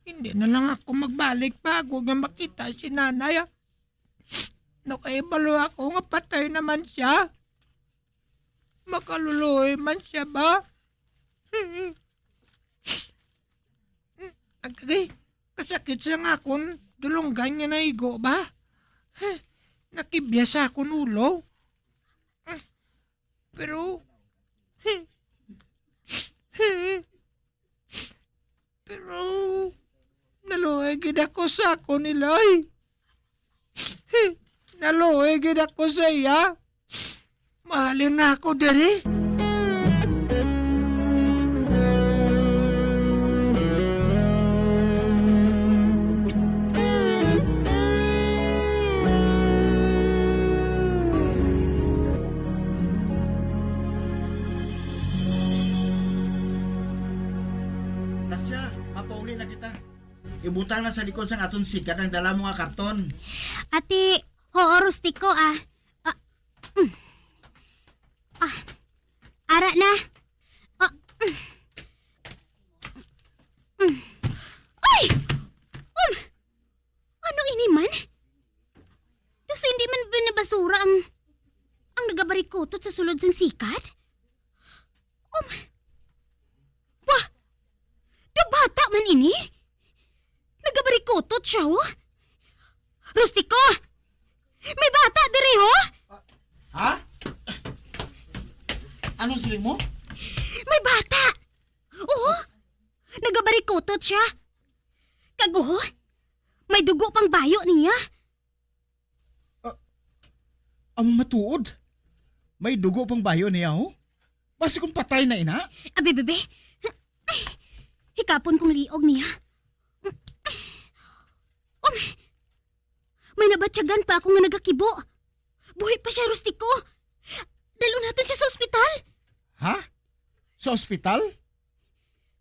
Hindi na lang ako magbalik pa ako nga makita si nanay, ah. Nakaibalo ako nga patay naman siya. Makaluluoy man siya ba? Agay, kasakit sa nga akon dulonggan nga naigo ba? Nakibya sa akon ulo. Pero, Pero, naluoy gid ako sa akon iloy. Naluoy gid ako sa iya. Mahalin na ako diri. Ibutang na sa likod sang aton sikad ang dala mo nga karton. Ati, ho, Rustico, ah. Ah, mm. Ah, ara na. Ah, mm. Mm. Ay! Um! Ano ini man? Daw sa hindi man binabasura ang, ang nagabarikutot sa sulod sang sikad? Um, wah! Daw bata man ini? Nagabarikutot siya, oh. Rustico! May bata diri, oh! Ha? Anong siling mo? May bata! Oo! Nagabarikutot siya. Kag, oh, may dugo pang bayo niya. Ah, amo matuod. May dugo pang bayo niya, oh. Basi kung patay na ina. Abi, bebe. Ay, hikapon kong liog niya. Um, may nabatyagan pa ako nga nagakibo. Buhi pa siya, Rustico. Dalon naton siya sa ospital. Ha? Sa ospital?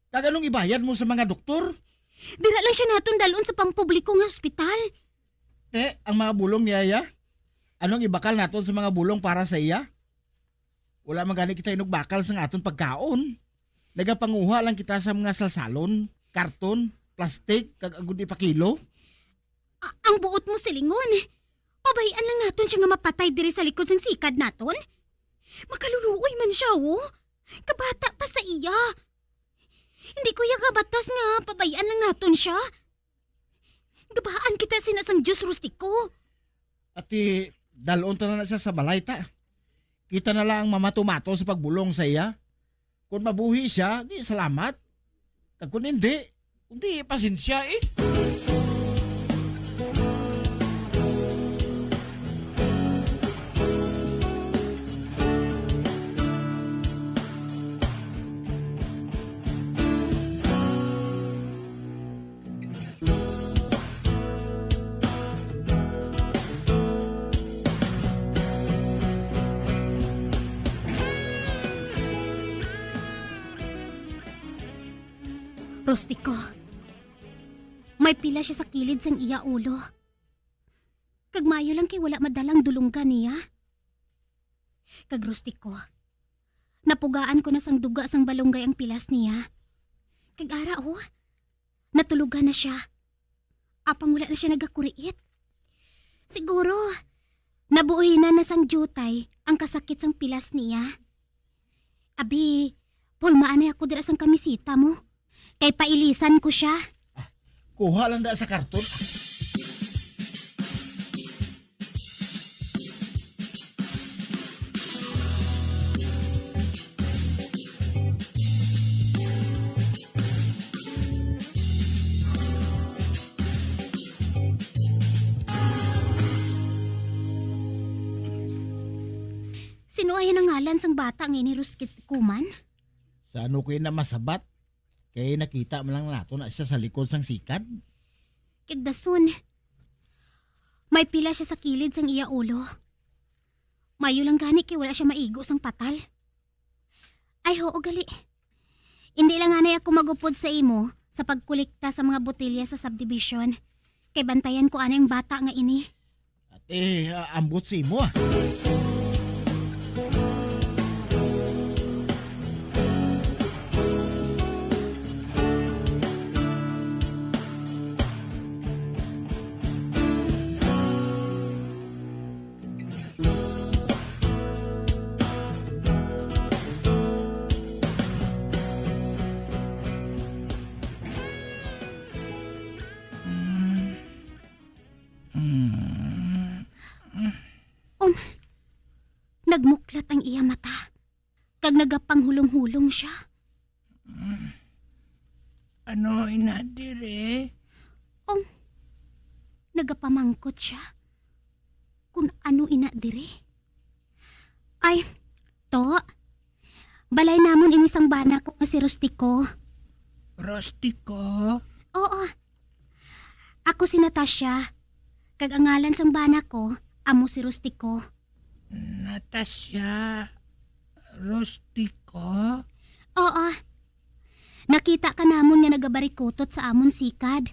Kag anong ibayad mo sa mga doktor? Dira lang siya naton dalon sa pampubliko nga ospital. Te, ang mga bulong niya, ya? Anong ibakal naton sa mga bulong para sa iya? Wala man gani kita inugbakal sang aton pagkaon. Nagapanguha lang kita sa mga salsalon, karton, plastik, kag agud ipakilo. A-, ang buot mo silingon, pabay-an lang naton siya nga mapatay diri sa likod sang sikad naton? Makaluluoy man siya, oh. Kabata pa sa iya. Hindi ko iya kabatas nga pabay-an lang naton siya. Gabaan kita sina sang Dios, Rustico. Ati, dalon ta na siya sa balay ta. Kita na lang ang mamato-mato sa pagbulong sa iya. Kung mabuhi siya, di salamat. Kag kung hindi, kung di, pasensya, eh. Rustico, may pila siya sa kilid sang iya ulo. Kag maayo lang kay wala madala ang dulonggan niya. Kag Rustico, napugaan ko na sang duga sang balunggay ang pilas niya. Kag ara, oh, natulugan na siya. Apang wala na siya nagakuriit. Siguro, nabuhinan na sang diutay ang kasakit sang pilas niya. Abi, pulmaan na ako dira sang kamisita mo. Kay pailisan ko siya. Ah, kuha lang da sa karton. Sino ay ang ngalan sang bata nga ini, Rustico man? Sa ano ko na masabat? Kay nakita man lang nato na siya sa likod sang sikad. Kag dason, may pila siya sa kilid sang iya ulo. Mayo lang gani kay wala siya maigo sang patal. Ay, hoo, gali. Indi lang anay ako magupod sa imo sa pagkolekta sa mga botelya sa subdivision. Kay bantayan ko anay ang bata nga ini. Ate, ah, ambot sa imo, ah. Um, nagmuklat ang iya mata, kag nagapanghulong-hulong siya. Ano ina diri? Um, nagapamangkot siya kung ano ina diri. Ay, to, balay namon ini sang bana ko nga si Rustico. Rustico? Oo. Ako si Natasha, kag ang ngalan sang bana ko amo si Rustico. Natasha, Rustico? Oo. Nakita ka namon nga nagabarikutot sa amon sikad.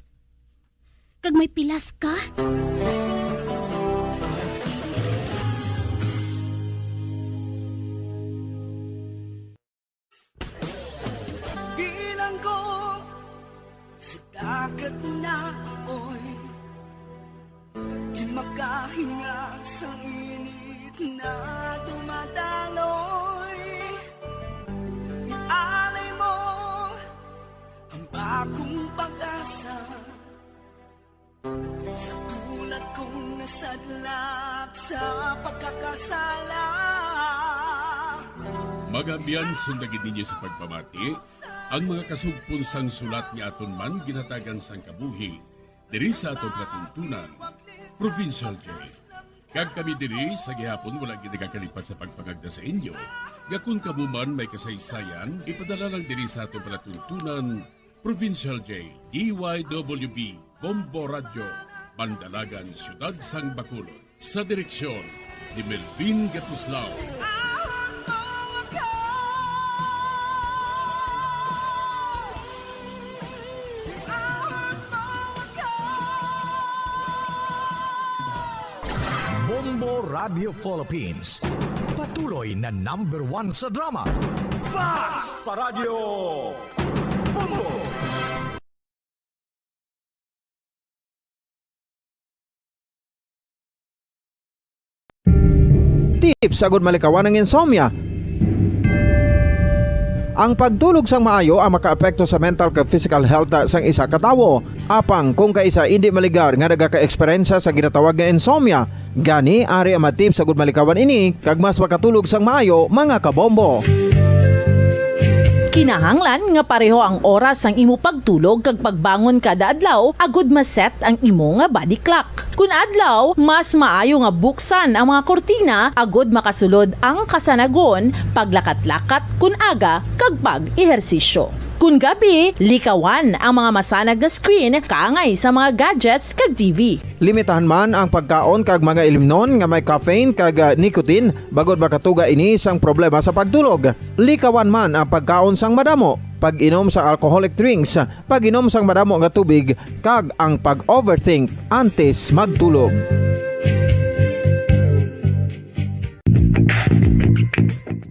kag may pilas ka? Bilanggo sa dagat na apoy, di makahinga sang init na dumadaloy. Ialay mo ang bagong pag-asa. Sa tulad kong nasadlak sa pagkakasala. Mga abyan, sundagin ninyo sa pagpamati ang mga kasugpon sang sulat nga aton man ginhatagan sang kabuhi diri sa aton palatuntunan, Provincial Jail. Kag kami diri sa gihapon wala gid nagakalipat sa pagpangagda sa inyo nga kon kamo man may kasaysayan, ipadala lang diri sa aton palatuntunan, Provincial Jail, D Y W B, Bombo Radyo, Bandalagan, Siyudad sang Bacolod. Sa direksyon ni Melvin Gatuslao. Bombo Radio Philippines, patuloy na number one sa drama. Fast Paradyo! Bombo! Tips agud malikawan ang insomnia. Ang pagtulog sang maayo ang makaapekto sa mental kag physical health sang isa ka tawo. Apang kung kaisa indi maligar nga nagaka-eksperyensya sa ginatawag nga insomnia, gani ari ang mga tips agud malikawan ini kag mas makatulog sang maayo, mga kabombo. Kinahanglan nga pareho ang oras sang imo pagtulog kag pagbangon kada adlaw agud ma-set ang imo nga body clock. Kun adlaw, mas maayo nga buksan ang mga kurtina agud makasulod ang kasanagon, paglakat-lakat kun aga, kag pag-ehersisyo. Kun gabi, likawan ang mga masanag nga screen kaangay sa mga gadgets kag T V. Limitahan man ang pagkaon kag mga ilimnon nga may caffeine kag, ah, nicotine, bangod makatuga ini sang problema sa pagtulog. Likawan man ang pagkaon sang madamo, pag-inom sang alcoholic drinks, pag-inom sang madamo nga tubig, kag ang pag-overthink antes magtulog.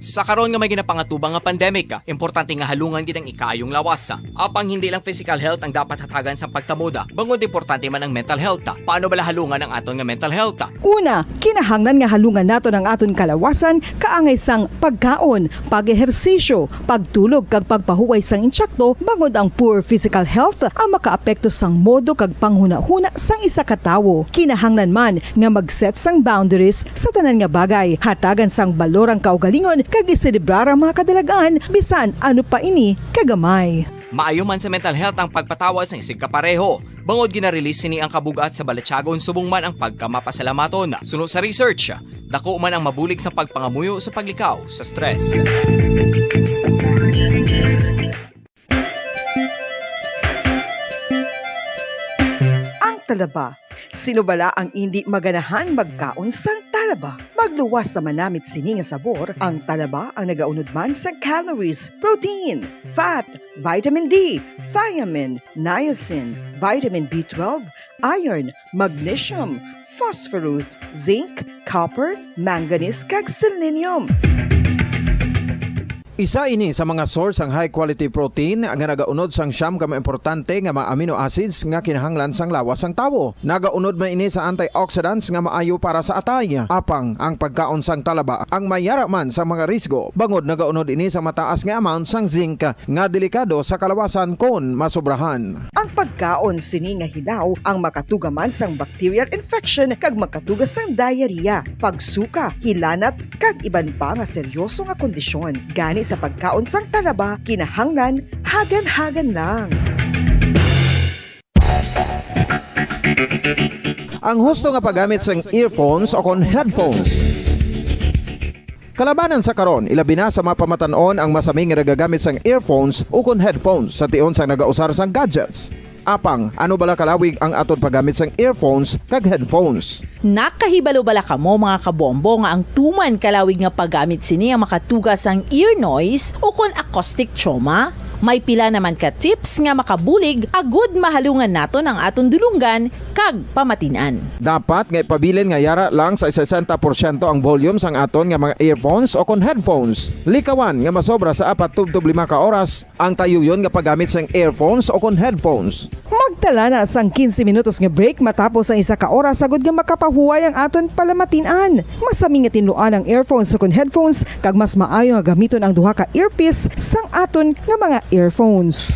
Sa karon nga may ginapangatubang nga pandemic, importante nga halungan gid ang ikaayong lawas. Apang hindi lang physical health ang dapat hatagan sa pagtamod, bangod importante man ang mental health. Paano bala halungan ang aton nga mental health? Una, kinahanglan nga halungan naton ang aton kalawasan kaangay sang pagkaon, pag-ehersisyo, pagtulog kag pagpahuway sang insakto, bangod ang poor physical health ang makaapekto sang modo kag panghunahuna sang isa ka tawo. Kinahanglan man nga mag-set sang boundaries sa tanan nga bagay, hatagan sang balor ang kaugalingon kag iselebrar ang mga kadalagan, bisan ano pa ini kagamay. Maayo man sa mental health ang pagpatawad sang isigkapareho, bangod gina-release sini ang kabug-at sa balatyagon subong man ang pagkamapasalamaton. Suno sa research, dako man ang mabulig sa pagpangamuyo sa paglikaw sa stress. Ang talaba. Sino bala ang indi maganahan magkaon sang talaba? Magluwas sa manamit sini nga sabor, ang talaba ang nagaunod man sa calories, protein, fat, vitamin D, thiamine, niacin, vitamin B twelve, iron, magnesium, phosphorus, zinc, copper, manganese, kag selenium. Isa ini sa mga source sang high quality protein nga nagaunod sang siyam ka mga importante nga mga amino acids nga kinahanglan sang lawas sang tawo. Nagaunod man ini sa antioxidants nga maayo para sa atay. Apang ang pagkaon sang talaba ang mayara man sa mga risgo, bangod nagaunod ini sa mataas nga amount sang zinc nga delikado sa kalawasan kon masobrahan. Ang pagkaon sini nga hilaw ang makatuga man sang bacterial infection kag makatuga sang diarrhea, pagsuka, hilanat, kag iban pa nga seryoso nga kondisyon. Gani sa pagkaon sang talaba, kinahanglan hagan-hagan lang. Ang husto nga paggamit sang earphones o kon headphones. Kalabanan sa karon, ilabi na sa mga pamatan-on ang masami nga nagagamit sang earphones ukon headphones sa tion sang nagausar sang gadgets. Apang, ano bala kalawig ang aton paggamit sang earphones kag headphones? Nakahibalo bala kamo, mga kabombo, nga ang tuman kalawig nga paggamit sini ang makatuga sang ear noise ukon acoustic trauma? May pila naman ka tips nga makabulig agud mahalungan naton ang aton dulonggan kag pamatin-an. Dapat nga ipabilin nga yara lang sa sesenta porsyento ang volume sang aton nga mga earphones o kon headphones. Likawan nga masobra sa apat tubtob lima ka oras ang tayuyon nga paggamit sang earphones o kon headphones. Magtala na sang quince minutos nga break matapos ang isa ka oras, agud nga makapahuway ang aton palamatin-an. Masami nga tinluan ang earphones o kon headphones, kag mas maayo nga gamiton ang duha ka earpiece sang aton nga mga earphones.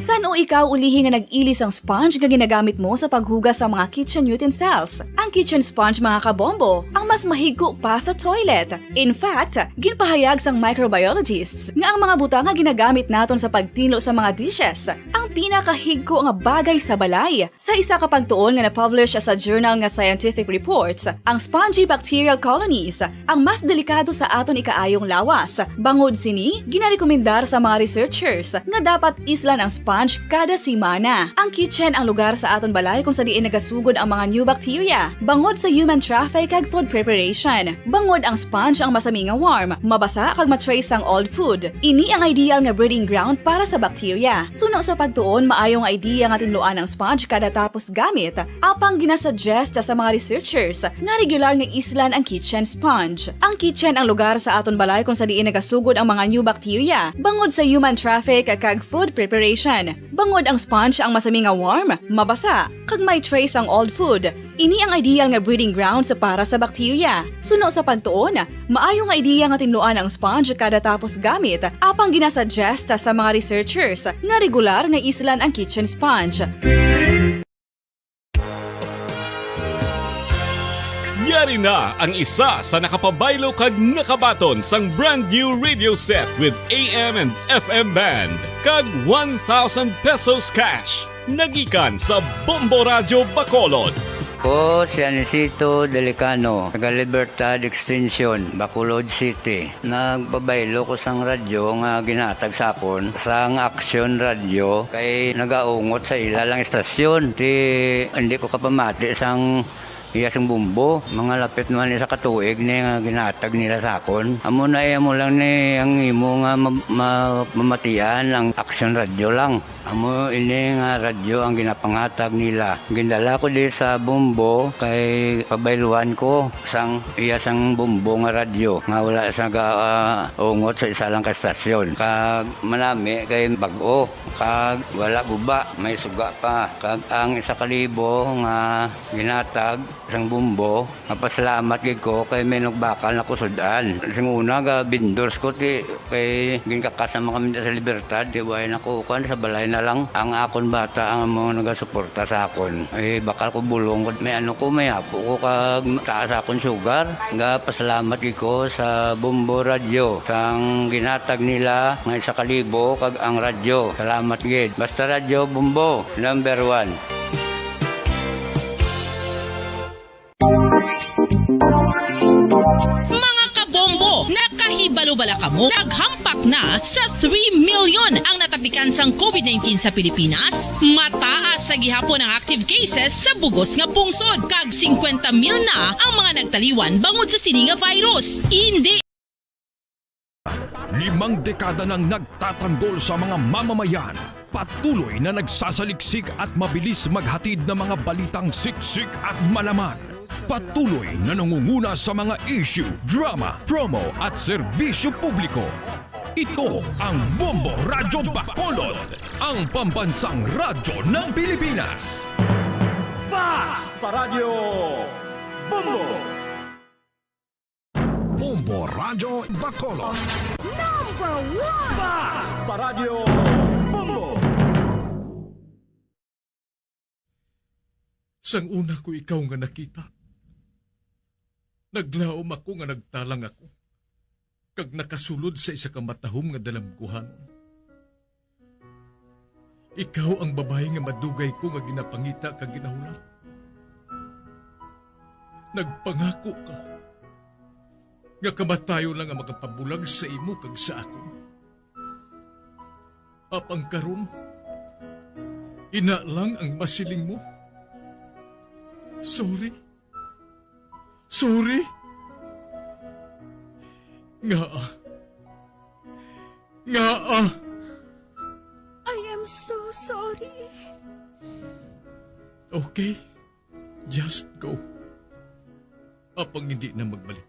San-o ikaw ulihi nga nag-ili sang sponge nga ginagamit mo sa paghugas sa mga kitchen utensils? Ang kitchen sponge, mga kabombo, ang mas mahigko pa sa toilet. In fact, ginpahayag sang microbiologists nga ang mga butang nga ginagamit naton sa pagtinlo sa mga dishes ang pinakahigko nga bagay sa balay. Sa isa ka pagtuon nga na-publish sa journal nga Scientific Reports, ang spongy bacterial colonies ang mas delikado sa aton ikaayong lawas. Bangod sini, ginarekomendar sa mga researchers nga dapat islan ang sponge kada semana. Ang kitchen ang lugar sa aton balay kung sa diin nagasugod ang mga new bacteria, bangod sa human traffic kag food preparation. Bangod ang sponge ang masami nga warm, mabasa kag ma-trace ang old food. Ini ang ideal nga breeding ground para sa bacteria. Suno sa pagtuon, maayo nga idea nga tinluan ang sponge kada tapos gamit, apang ginasuggest sa mga researchers nga regular nga islan ang kitchen sponge. Ang kitchen ang lugar sa aton balay kung sa diin nagasugod ang mga new bacteria, bangod sa human traffic kag food preparation. Bangod ang sponge ang masami nga warm, mabasa, kag may trace ang old food. Ini ang ideal nga breeding grounds para sa bacteria. Suno sa pagtuon, maayo nga ideya nga tinluan ang sponge kada tapos gamit, apang ginasuggest sa mga researchers nga regular nga islan ang kitchen sponge. Yari na ang isa sa nakapabaylo kag nakabaton sang brand new radio set with A M and F M band kag one thousand pesos cash. Nagikan sa Bombo Radyo Bacolod. Ko si Anisito Delicano, taga Libertad Extension, Bacolod City. Nagpabaylo ko sang radyo nga ginhatag sa akon sang Aksyon Radyo kay nagaungot sa ila lang istasyon. Ti, hindi ko kapamati sang iya sing Bombo. Mga lapit naman isa ka tuig ni nga ginhatag nila sa akon. Amo na, eh, amo lang ni ang imo nga ma-, ma-, mamatian ang Aksyon Radyo lang. Amo ini nga radyo ang ginapangatag nila. Gindala ko di sa Bombo kay pabayluan ko sang iya sang Bombo nga radyo nga wala sa ga-, ah, ungot sa isa lang ka estasyon. Kag manami kay bag-o, kag wala guba, may suga pa. Kag ang isa ka libo nga ginatag sang Bombo, mapasalamat gid ko kay may nagbakal na ko sud-an. Sing una, ga vendors ko, ti, kay ginkakas naman kami sa Libertad, ti, way na ko, kuan, sa balay na lang. Ang akon bata ang amo nagasuporta sa akon. Eh, bakal ko bulong, may ano ko, may apo ko, kag taas akon sugar. Ga pasalamat gid ko sa Bombo Radyo, sang ginatag nila nga isa ka libo, kag ang radyo. Salamat gid. Basta Radyo Bombo, number one. Mga kabombo, nakahibalo bala kamo? Naghampak na sa three million ang natapikan sang covid nineteen sa Pilipinas. Mataas sa gihapon ang active cases sa bugos nga pungsod, kag singkwenta mil na ang mga nagtaliwan bangod sa sini nga virus. Indi Limang dekada nang nagtatanggol sa mga mamamayan. Patuloy na nagsasaliksik at mabilis maghatid ng mga balitang siksik at malaman. Patuloy na nangunguna sa mga issue, drama, promo at serbisyo publiko. Ito ang Bombo Radyo Bacolod, ang pambansang radyo ng Pilipinas. Fast pa Radyo Bombo! Bombo Radyo Bacolod. Number one! Fast pa Radyo Bombo! Sang una ko ikaw nga nakita, naglaom ako nga nagtalang ako, kag nakasulod sa isa ka matahom nga dalamguhanon. Ikaw ang babayi nga madugay ko nga ginapangita kag ginahulat. Nagpangako ka nga kamatayon lang ang makapabulag sa imo kag sa akon. Apang karon, ina lang ang masiling mo. Sorry. Sorry. Ngaa? Ngaa? I am so sorry. Okay, just go. Apang hindi na magbalik.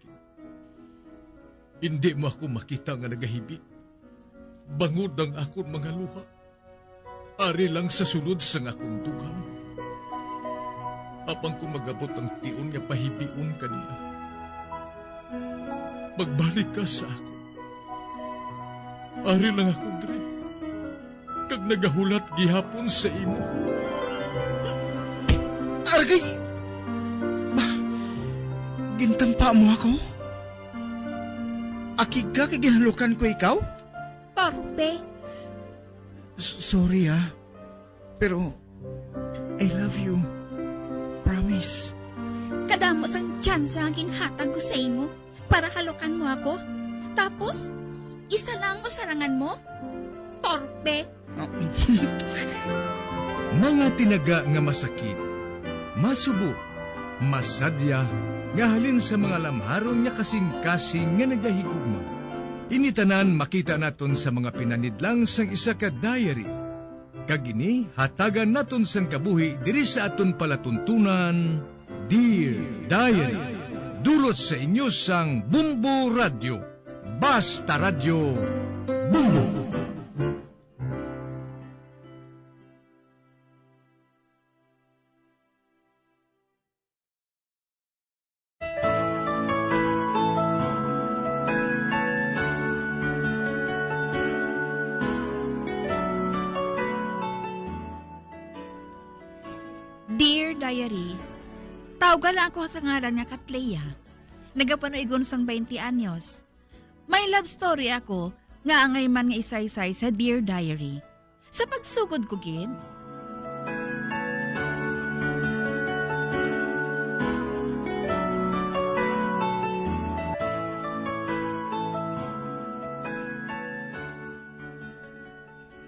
Hindi mo ako makita nga nagahibik, bangod ang akon mga luha. Ari lang sa sulod sang akon dugang. Apang kung mag-abot ang tion nga pahibion ka niya, magbalik ka sa akon. Ari lang ako diri, kag nagahulat gihapon sa imo. Argay! Ba, gintampa mo ako? Akig ka kay ginhalukan ko ikaw? Torpe. S-, sorry, ah. Pero I love you. Promise. Kadamo sang tsansa nga ginhatag ko sa imo para halukan mo ako. Tapos, isa lang ang masarangan mo? Torpe. Mga tinaga nga masakit, masubo, masadya, nga halin sa mga lamharon nga kasing-kasing nga nagahigugma. Ini tanan makita naton sa mga pinanidlang sang isa ka diary. Kag ini hatagan naton sang kabuhi diri sa aton palatuntunan, Dear Diary. Dulot sa inyo sang Bumbo Radyo. Basta Radyo, Bumbo. Dear Diary, tawga lang ako sa ngalan nga Katleya. Nagapanuigon sang twenty anyos. May love story ako nga angay man nga isaysay sa Dear Diary. Sa pagsugod ko gid.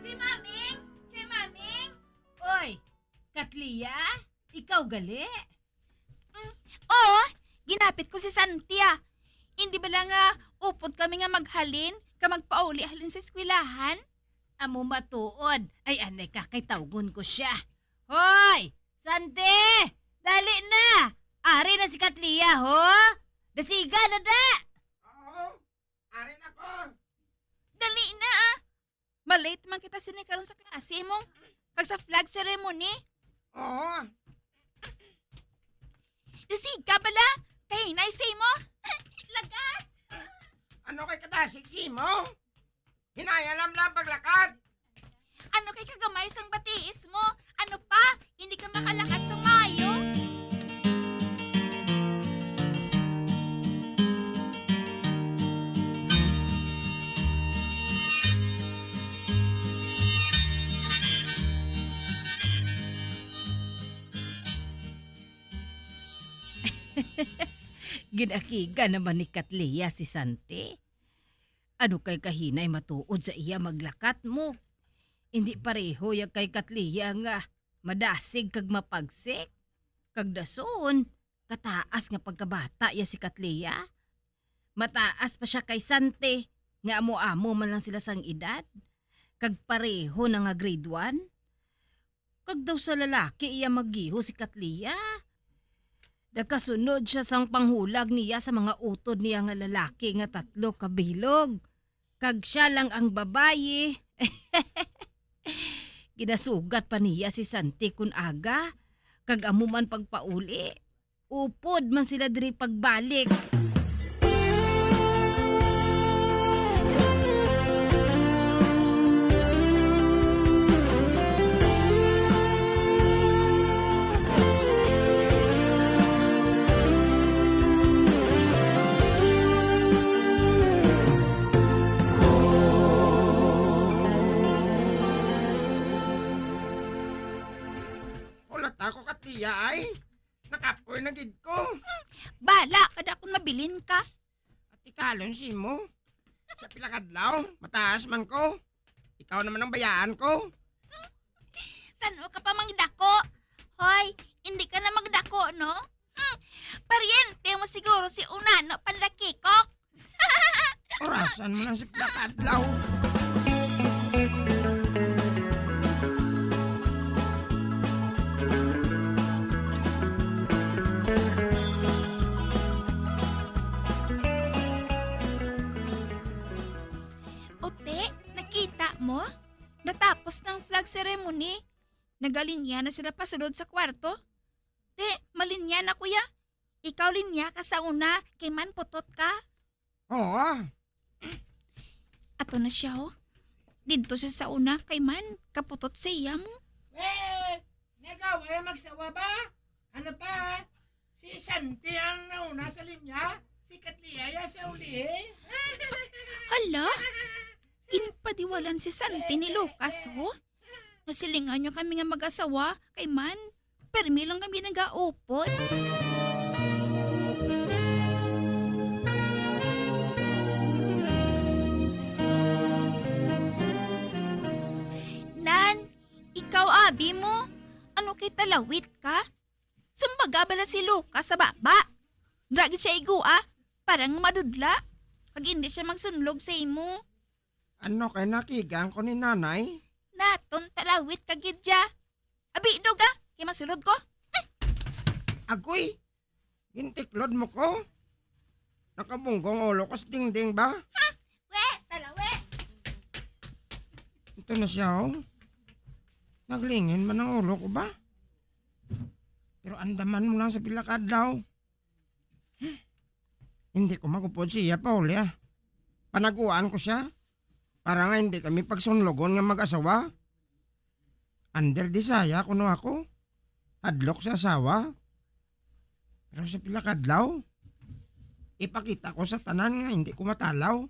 Chimaming! Chimaming! Oy, Katlia, ikaw gali? Mm, oo, ginapit ko si Santi, ah. Hindi bala nga upod kami nga maghalin ka magpauli halin sa eskwelahan? Amo matuod. Ay, anay ka kay tawgon ko sia. Hoy! Santi! Dali na! Ari na si Katlia, ho? Dasiga na da! Oo, ari na ko. Dali na, ah. Ma-late man kita sini karon sa klase mo, kag sa flag ceremony. Oo. Dasiga bala, kahinay sa imo. Lagas! Ano kay kadasig sa imo? Hinay-an lang lang paglakad. Ano kay kagamay sang batiis mo? Ano pa? Hindi ka makalakad sa maayo? Ginakiga naman ni Katlia si Santi. Ano kay kahinay matuod sa iya maglakat mo? Indi pareho ya kay Katlia nga madasig kag mapagsik. Kag dason, kataas nga pagkabata ya si Katlia. Mataas pa sia kay Santi, nga amo-amo man lang sila sang edad. Kag pareho na nga grade one. Kag daw sa lalaki iya maggiho si Katlia. Nakasunod sia sang panghulag niya sa mga utod niya nga lalaki nga tatlo ka bilog, kag sia lang ang babayi. Ginasugat pa niya si Santi kon aga, kag amo man pagpauli. Upod man sila diri pagbalik. Hulat ako, Katlia, ay. Nakapoy na gid ko. Bala ka da kung mabilin ka. Atikalon si mo. Sa pila kadlaw, mataas man ko. Ikaw naman ang bayaan ko. San-o ka pa magdako? Hoy, hindi ka na magdako, no? Hmm, paryente mo siguro si Unano Panlakikok. Orasan mo lang sa pila ka adlaw. Ote, nakita mo? Natapos ng flag ceremony. Nagalinya na sila pasulod sa kwarto. Te, malinya na, kuya. Ikaw linya ka sa una, kay man putot ka. Oo, ah. Ato na siya, oh. Didto siya sa una, kay man kaputot sa iya mo. Eh, nagawa magsawa ba? Ano pa? Si Santi ang nauna sa linya? Si Katliaya sa uli, eh? Hala, ginpadiwalan si Santi ni Lucas, oh. Nasilingan niyo kami nga mag-asawa, kay man, permi lang kami nagaupod. Nan, ikaw, abi mo, ano kay talawit ka? Sumbaga bala si Lucas sa baba. Dra gid siya igua, para nga madudla. Kag hindi siya magsunlog sa imo. Ano kay nakigang ko ni nanay? Naton talawit ka gid ya. Abi, dog, ah, kay masulod ko. Agoy! Gintiklod mo ko? Nakabunggo ang ulo ko sa dingding ba? We, talawi! Ito na siya, oh. Naglingin man ang ulo ko ba? Pero andaman mo lang sa pila ka adlaw. Hindi ko magupod siya, Paul, ah. Panaguan ko siya para nga hindi kami pagsunlogon nga mag-asawa. Under the saya kuno ako. Hadlok sa asawa. Pero sa pila ka adlaw, ipakita ko sa tanan nga hindi ko matalaw,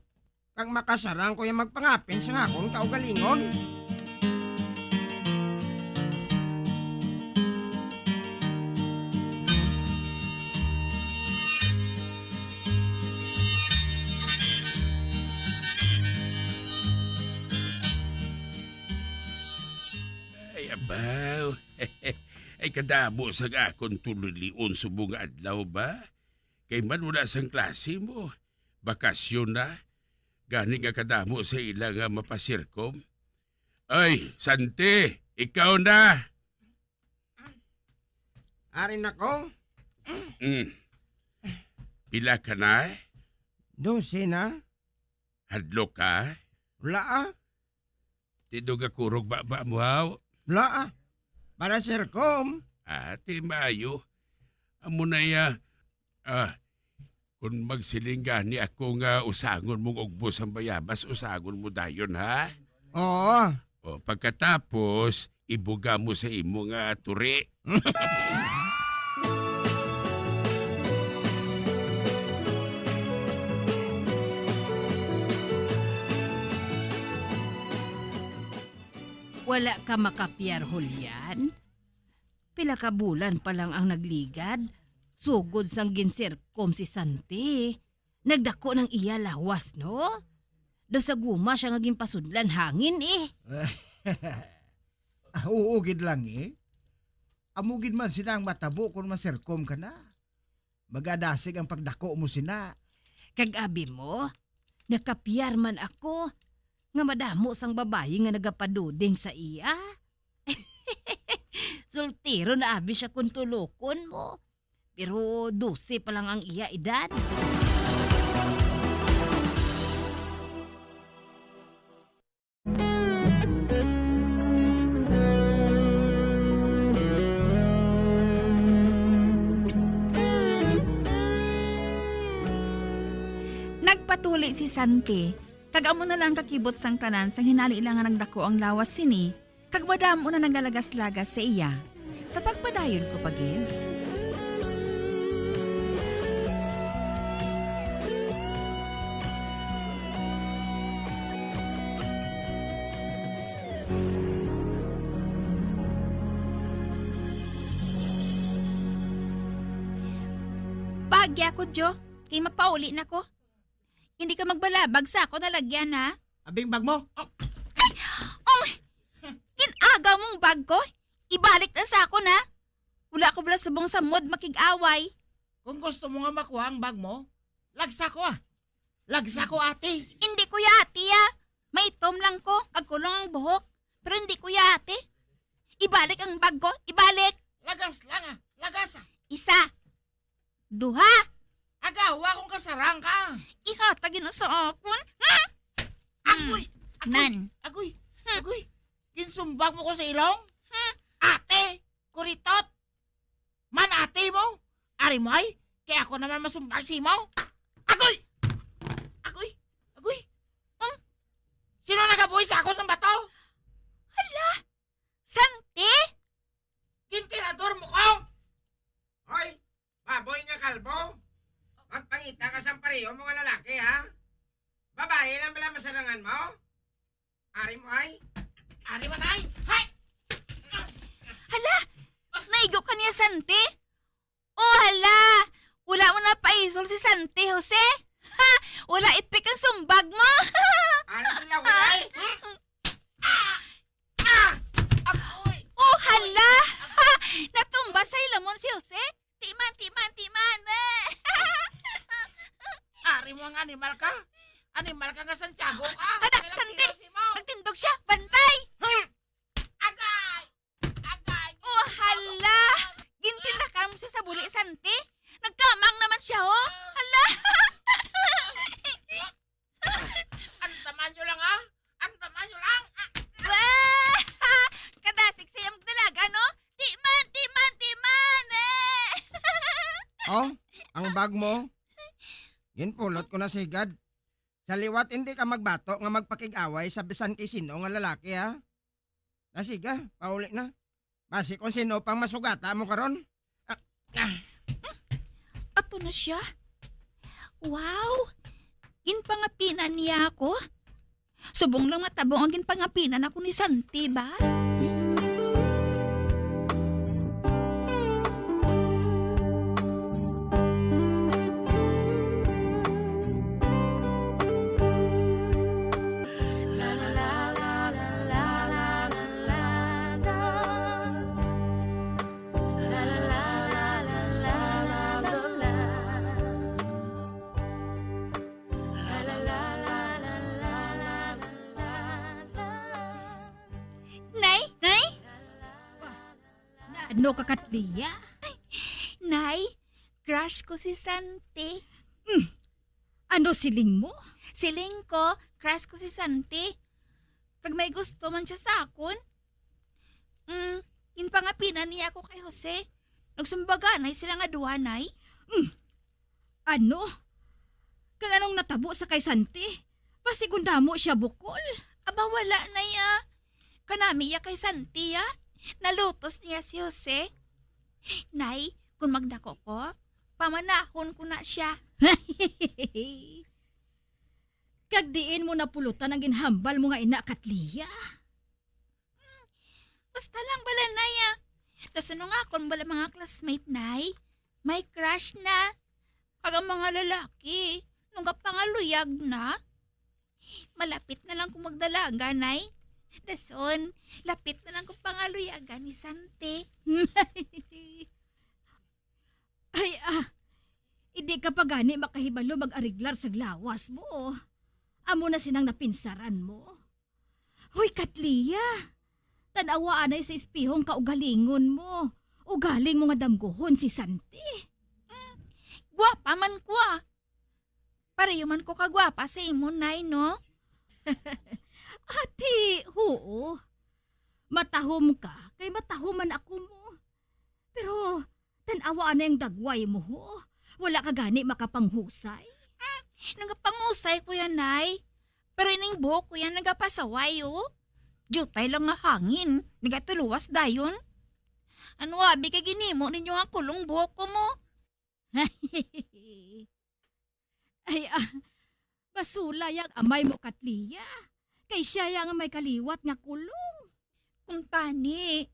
kag makasarang ko yung magpangapin sa akon kaugalingon. Ay, abaw. Ay, kadamo sa akon tulilion subong nga adlaw ba? Kay man wala sang klase mo. Bakasyon na. Gani nga kadamo sa ila nga mapasirkom. Ay, Santi, ikaw na. Ari na ko. Mm. Pila ka na? Dose na. Hadlok ka? Wala, ah. Tindog nga kurog baba mo, haw? Wala, ah. Para, Sir Com. Ah, ti maayo. Amo na ya. Ah, kung magsiling gani ako nga usangon mong ugbos ang bayabas, usangon mo dayon, ha? Oo. O, pagkatapos, ibuga mo sa imo nga turi. Wala ka makapiyar, Julian? Pila ka bulan pa lang ang nagligad, sugod sang ginsirkom si Santi. Nagdako nang iya lawas, no? Daw sa guma siya nga ginpasudlan hangin, eh. Ah, oo gid lang, eh. Amo gid man sila ang matabo kon masirkom ka na. Magadasig ang pagdako mo sina. Kag abi mo, nakapiyar man ako nga madamo sang babayi nga nagapaduding sa iya. Soltero na abi siya kon tulokon mo. Pero dose pa lang ang iya edad. Nagpatuli si Santi, kag amo na lang kakibot sang tanan sang hinali lang nga nagdako ang lawas sini, kag madamo na nagalagas-lagas sa iya. Sa pagpadayon ko pa gid. Baagya ko, Jo, kay magpauli na ko. Hindi ka magbalabag sa akon nalagyan, ha? Abing bag mo? Oh. Ay! Oh my! Gin-agaw mong bag ko? Ibalik na sa akon, ha? Wala ko bala subong sa mood makig-away. Kung gusto mo nga makuha ang bag mo, lagsa ko, ah. Lagsa ko, ate. Hindi, Kuya Ate, ah. Maitom lang ko, kag kulong ang buhok. Pero hindi, Kuya Ate. Ibalik ang bag ko, ibalik. Lagas lang, ah. Lagas, ah. Isa. Duha. Agawa kung kasarang ka. Ihatag yun sa akon. Hmm? Agoy! Agoy! Nan. Agoy! Hmm. Agoy! Ginsumbag mo ko sa ilong? Hmm? Ate! Kuritot! Man ate mo? Ari mo ay? Kaya ako naman masumbag sa imo? Agoy! Agoy! Agoy! Hmm? Sino nagabuhi sa akon sang bato? Hala! Santi? Gintirador mo ko! Hoy! Baboy nga kalbo! Magpangita ka sang pareho mo nga lalaki, ha? Babae lang bala masarangan mo? Ari mo ay? Ari man ay? Hay! Hala! Naigo ka niya, Santi? Oh, hala! Wala mo na paisol si Santi, Jose? Ha! Wala ipik ang sumbag mo! Ari man lang, ay? Ah! Ah! Agoy! Oh, hala! Ha! Natumba sa hilamon si Jose? Timan, timan, timan! Eh! Ari mo ang animal ka? Animal ka nga Santiago ka? Anak, Kailang Santi! kilos mo? Nagtindog siya! Bantay! Hmm! Agay! Agay! Oh, hala! Gintilakan mo siya sa buli, Santi? Nagkamang naman siya, oh! Hala! Ang tamanyo lang, ha? Ang tamanyo lang! Ah! Wah! Kadasig sa iyang dalaga, no? Timan, timan, timan, eh! Oh, ang bag mo? Ginpulot ko na sigad. Sa liwat, hindi ka magbato nga magpakig-away sa bisan kay sino nga lalaki, ha? Na, sige, pauli na. Basi kung sino pang masugata mo karon. Ah, ah. Ato na siya. Wow! Ginpangapinan niya ako. Subong lang matabo ang ginpangapinan ako ni Santi ba? Nay, nay? Ano ka, Katlia? Nay, crush ko si Santi. Hmm. Ano siling mo? Siling ko, crush ko si Santi. Kag may gusto man siya sa akon. Mm, ginpangapinan niya ako kay Jose. Nagsumbaganay sila nga duha, Nay. Hmm. Ano? Kag anong natabo sa kay Santi? Basi kon damo siya bukol. Aba, wala, Nay, ah. Kanami iya kay Santi, ah. Nalutos niya si Jose. Nay, kung magdako ko, pamanahon ko na siya. Kag diin mo napulutan ang ginhambal mo nga ina, Katlia? Basta lang bala, Nay, ah. Dason nga akon bala mga classmate, Nay, may crush na. Kag ang mga lalaki, nagapangaluyag na. Malapit na lang ko magdalaga, Nay. Dason, lapit na lang ko pangaluyagan ni Santi. Ay, ah, hindi ka pa gani makahibalo mag-ariglar sa lawas mo. Amo na sinang napinsaran mo. Hoy, Katlia! Tan-awa anay sa espihong kaugalingon mo. Ugaling mo nga damguhon si Santi. Mm, gwapa man ko, ah. Pareho man ko kagwapa sa imo, Nay, no? Ati, huo. Matahom ka, kay matahom man ako mo. Pero, tan-awa anay ang dagway mo, ho. Wala ka gani makapanghusay? Hmm, nagapangusay ko yan, Nay. Pero ining buhok ko yan nagapasaway, oh. Diutay lang nga hangin, nagatuluwas dayon. Ano abi kay ginimo ninyo nga kulong buhok ko mo? Ay, ah, basula yang amay mo, Katlia. Kay siya yang may kaliwat nga kulong. Kuntani,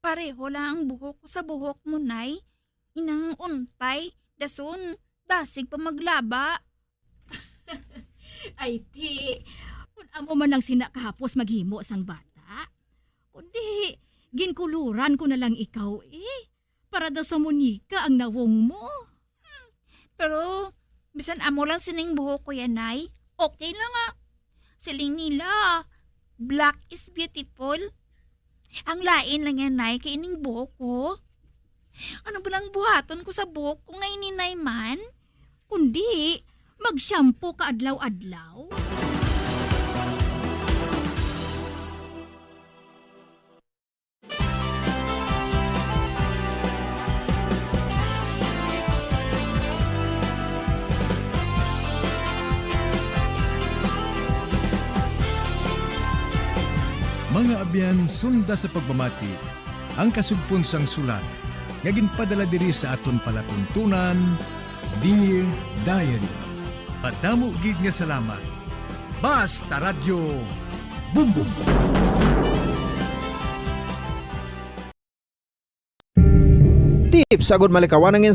pareho lang ang buhok ko sa buhok mo, Nay. Inang untay, dason, dasig pa maglaba. Ay, ti, kun amo man lang sina kahapos maghimo sang bata. Kundi, ginkuluran ko na lang ikaw, eh. Para daw sa muñeca ang nawong mo. Pero, Bisan amo lang sining buhok ko yan, Nay. Okay lang nga. Siling nila, black is beautiful. Ang lain lang yan, Nay, kay ining buhok ko. Ano ba lang buhaton ko sa buhok ko nga ini, Nay, man? Kundi, mag-shampoo ka adlaw-adlaw. Mga abyan, sunda sa pagpamati ang kasugpon sang sulat nga ginpadala diri sa aton palatuntunan, Dear Diary. Madamo gid nga salamat. Basta Radyo Bumbong. Tips agud malikawan ang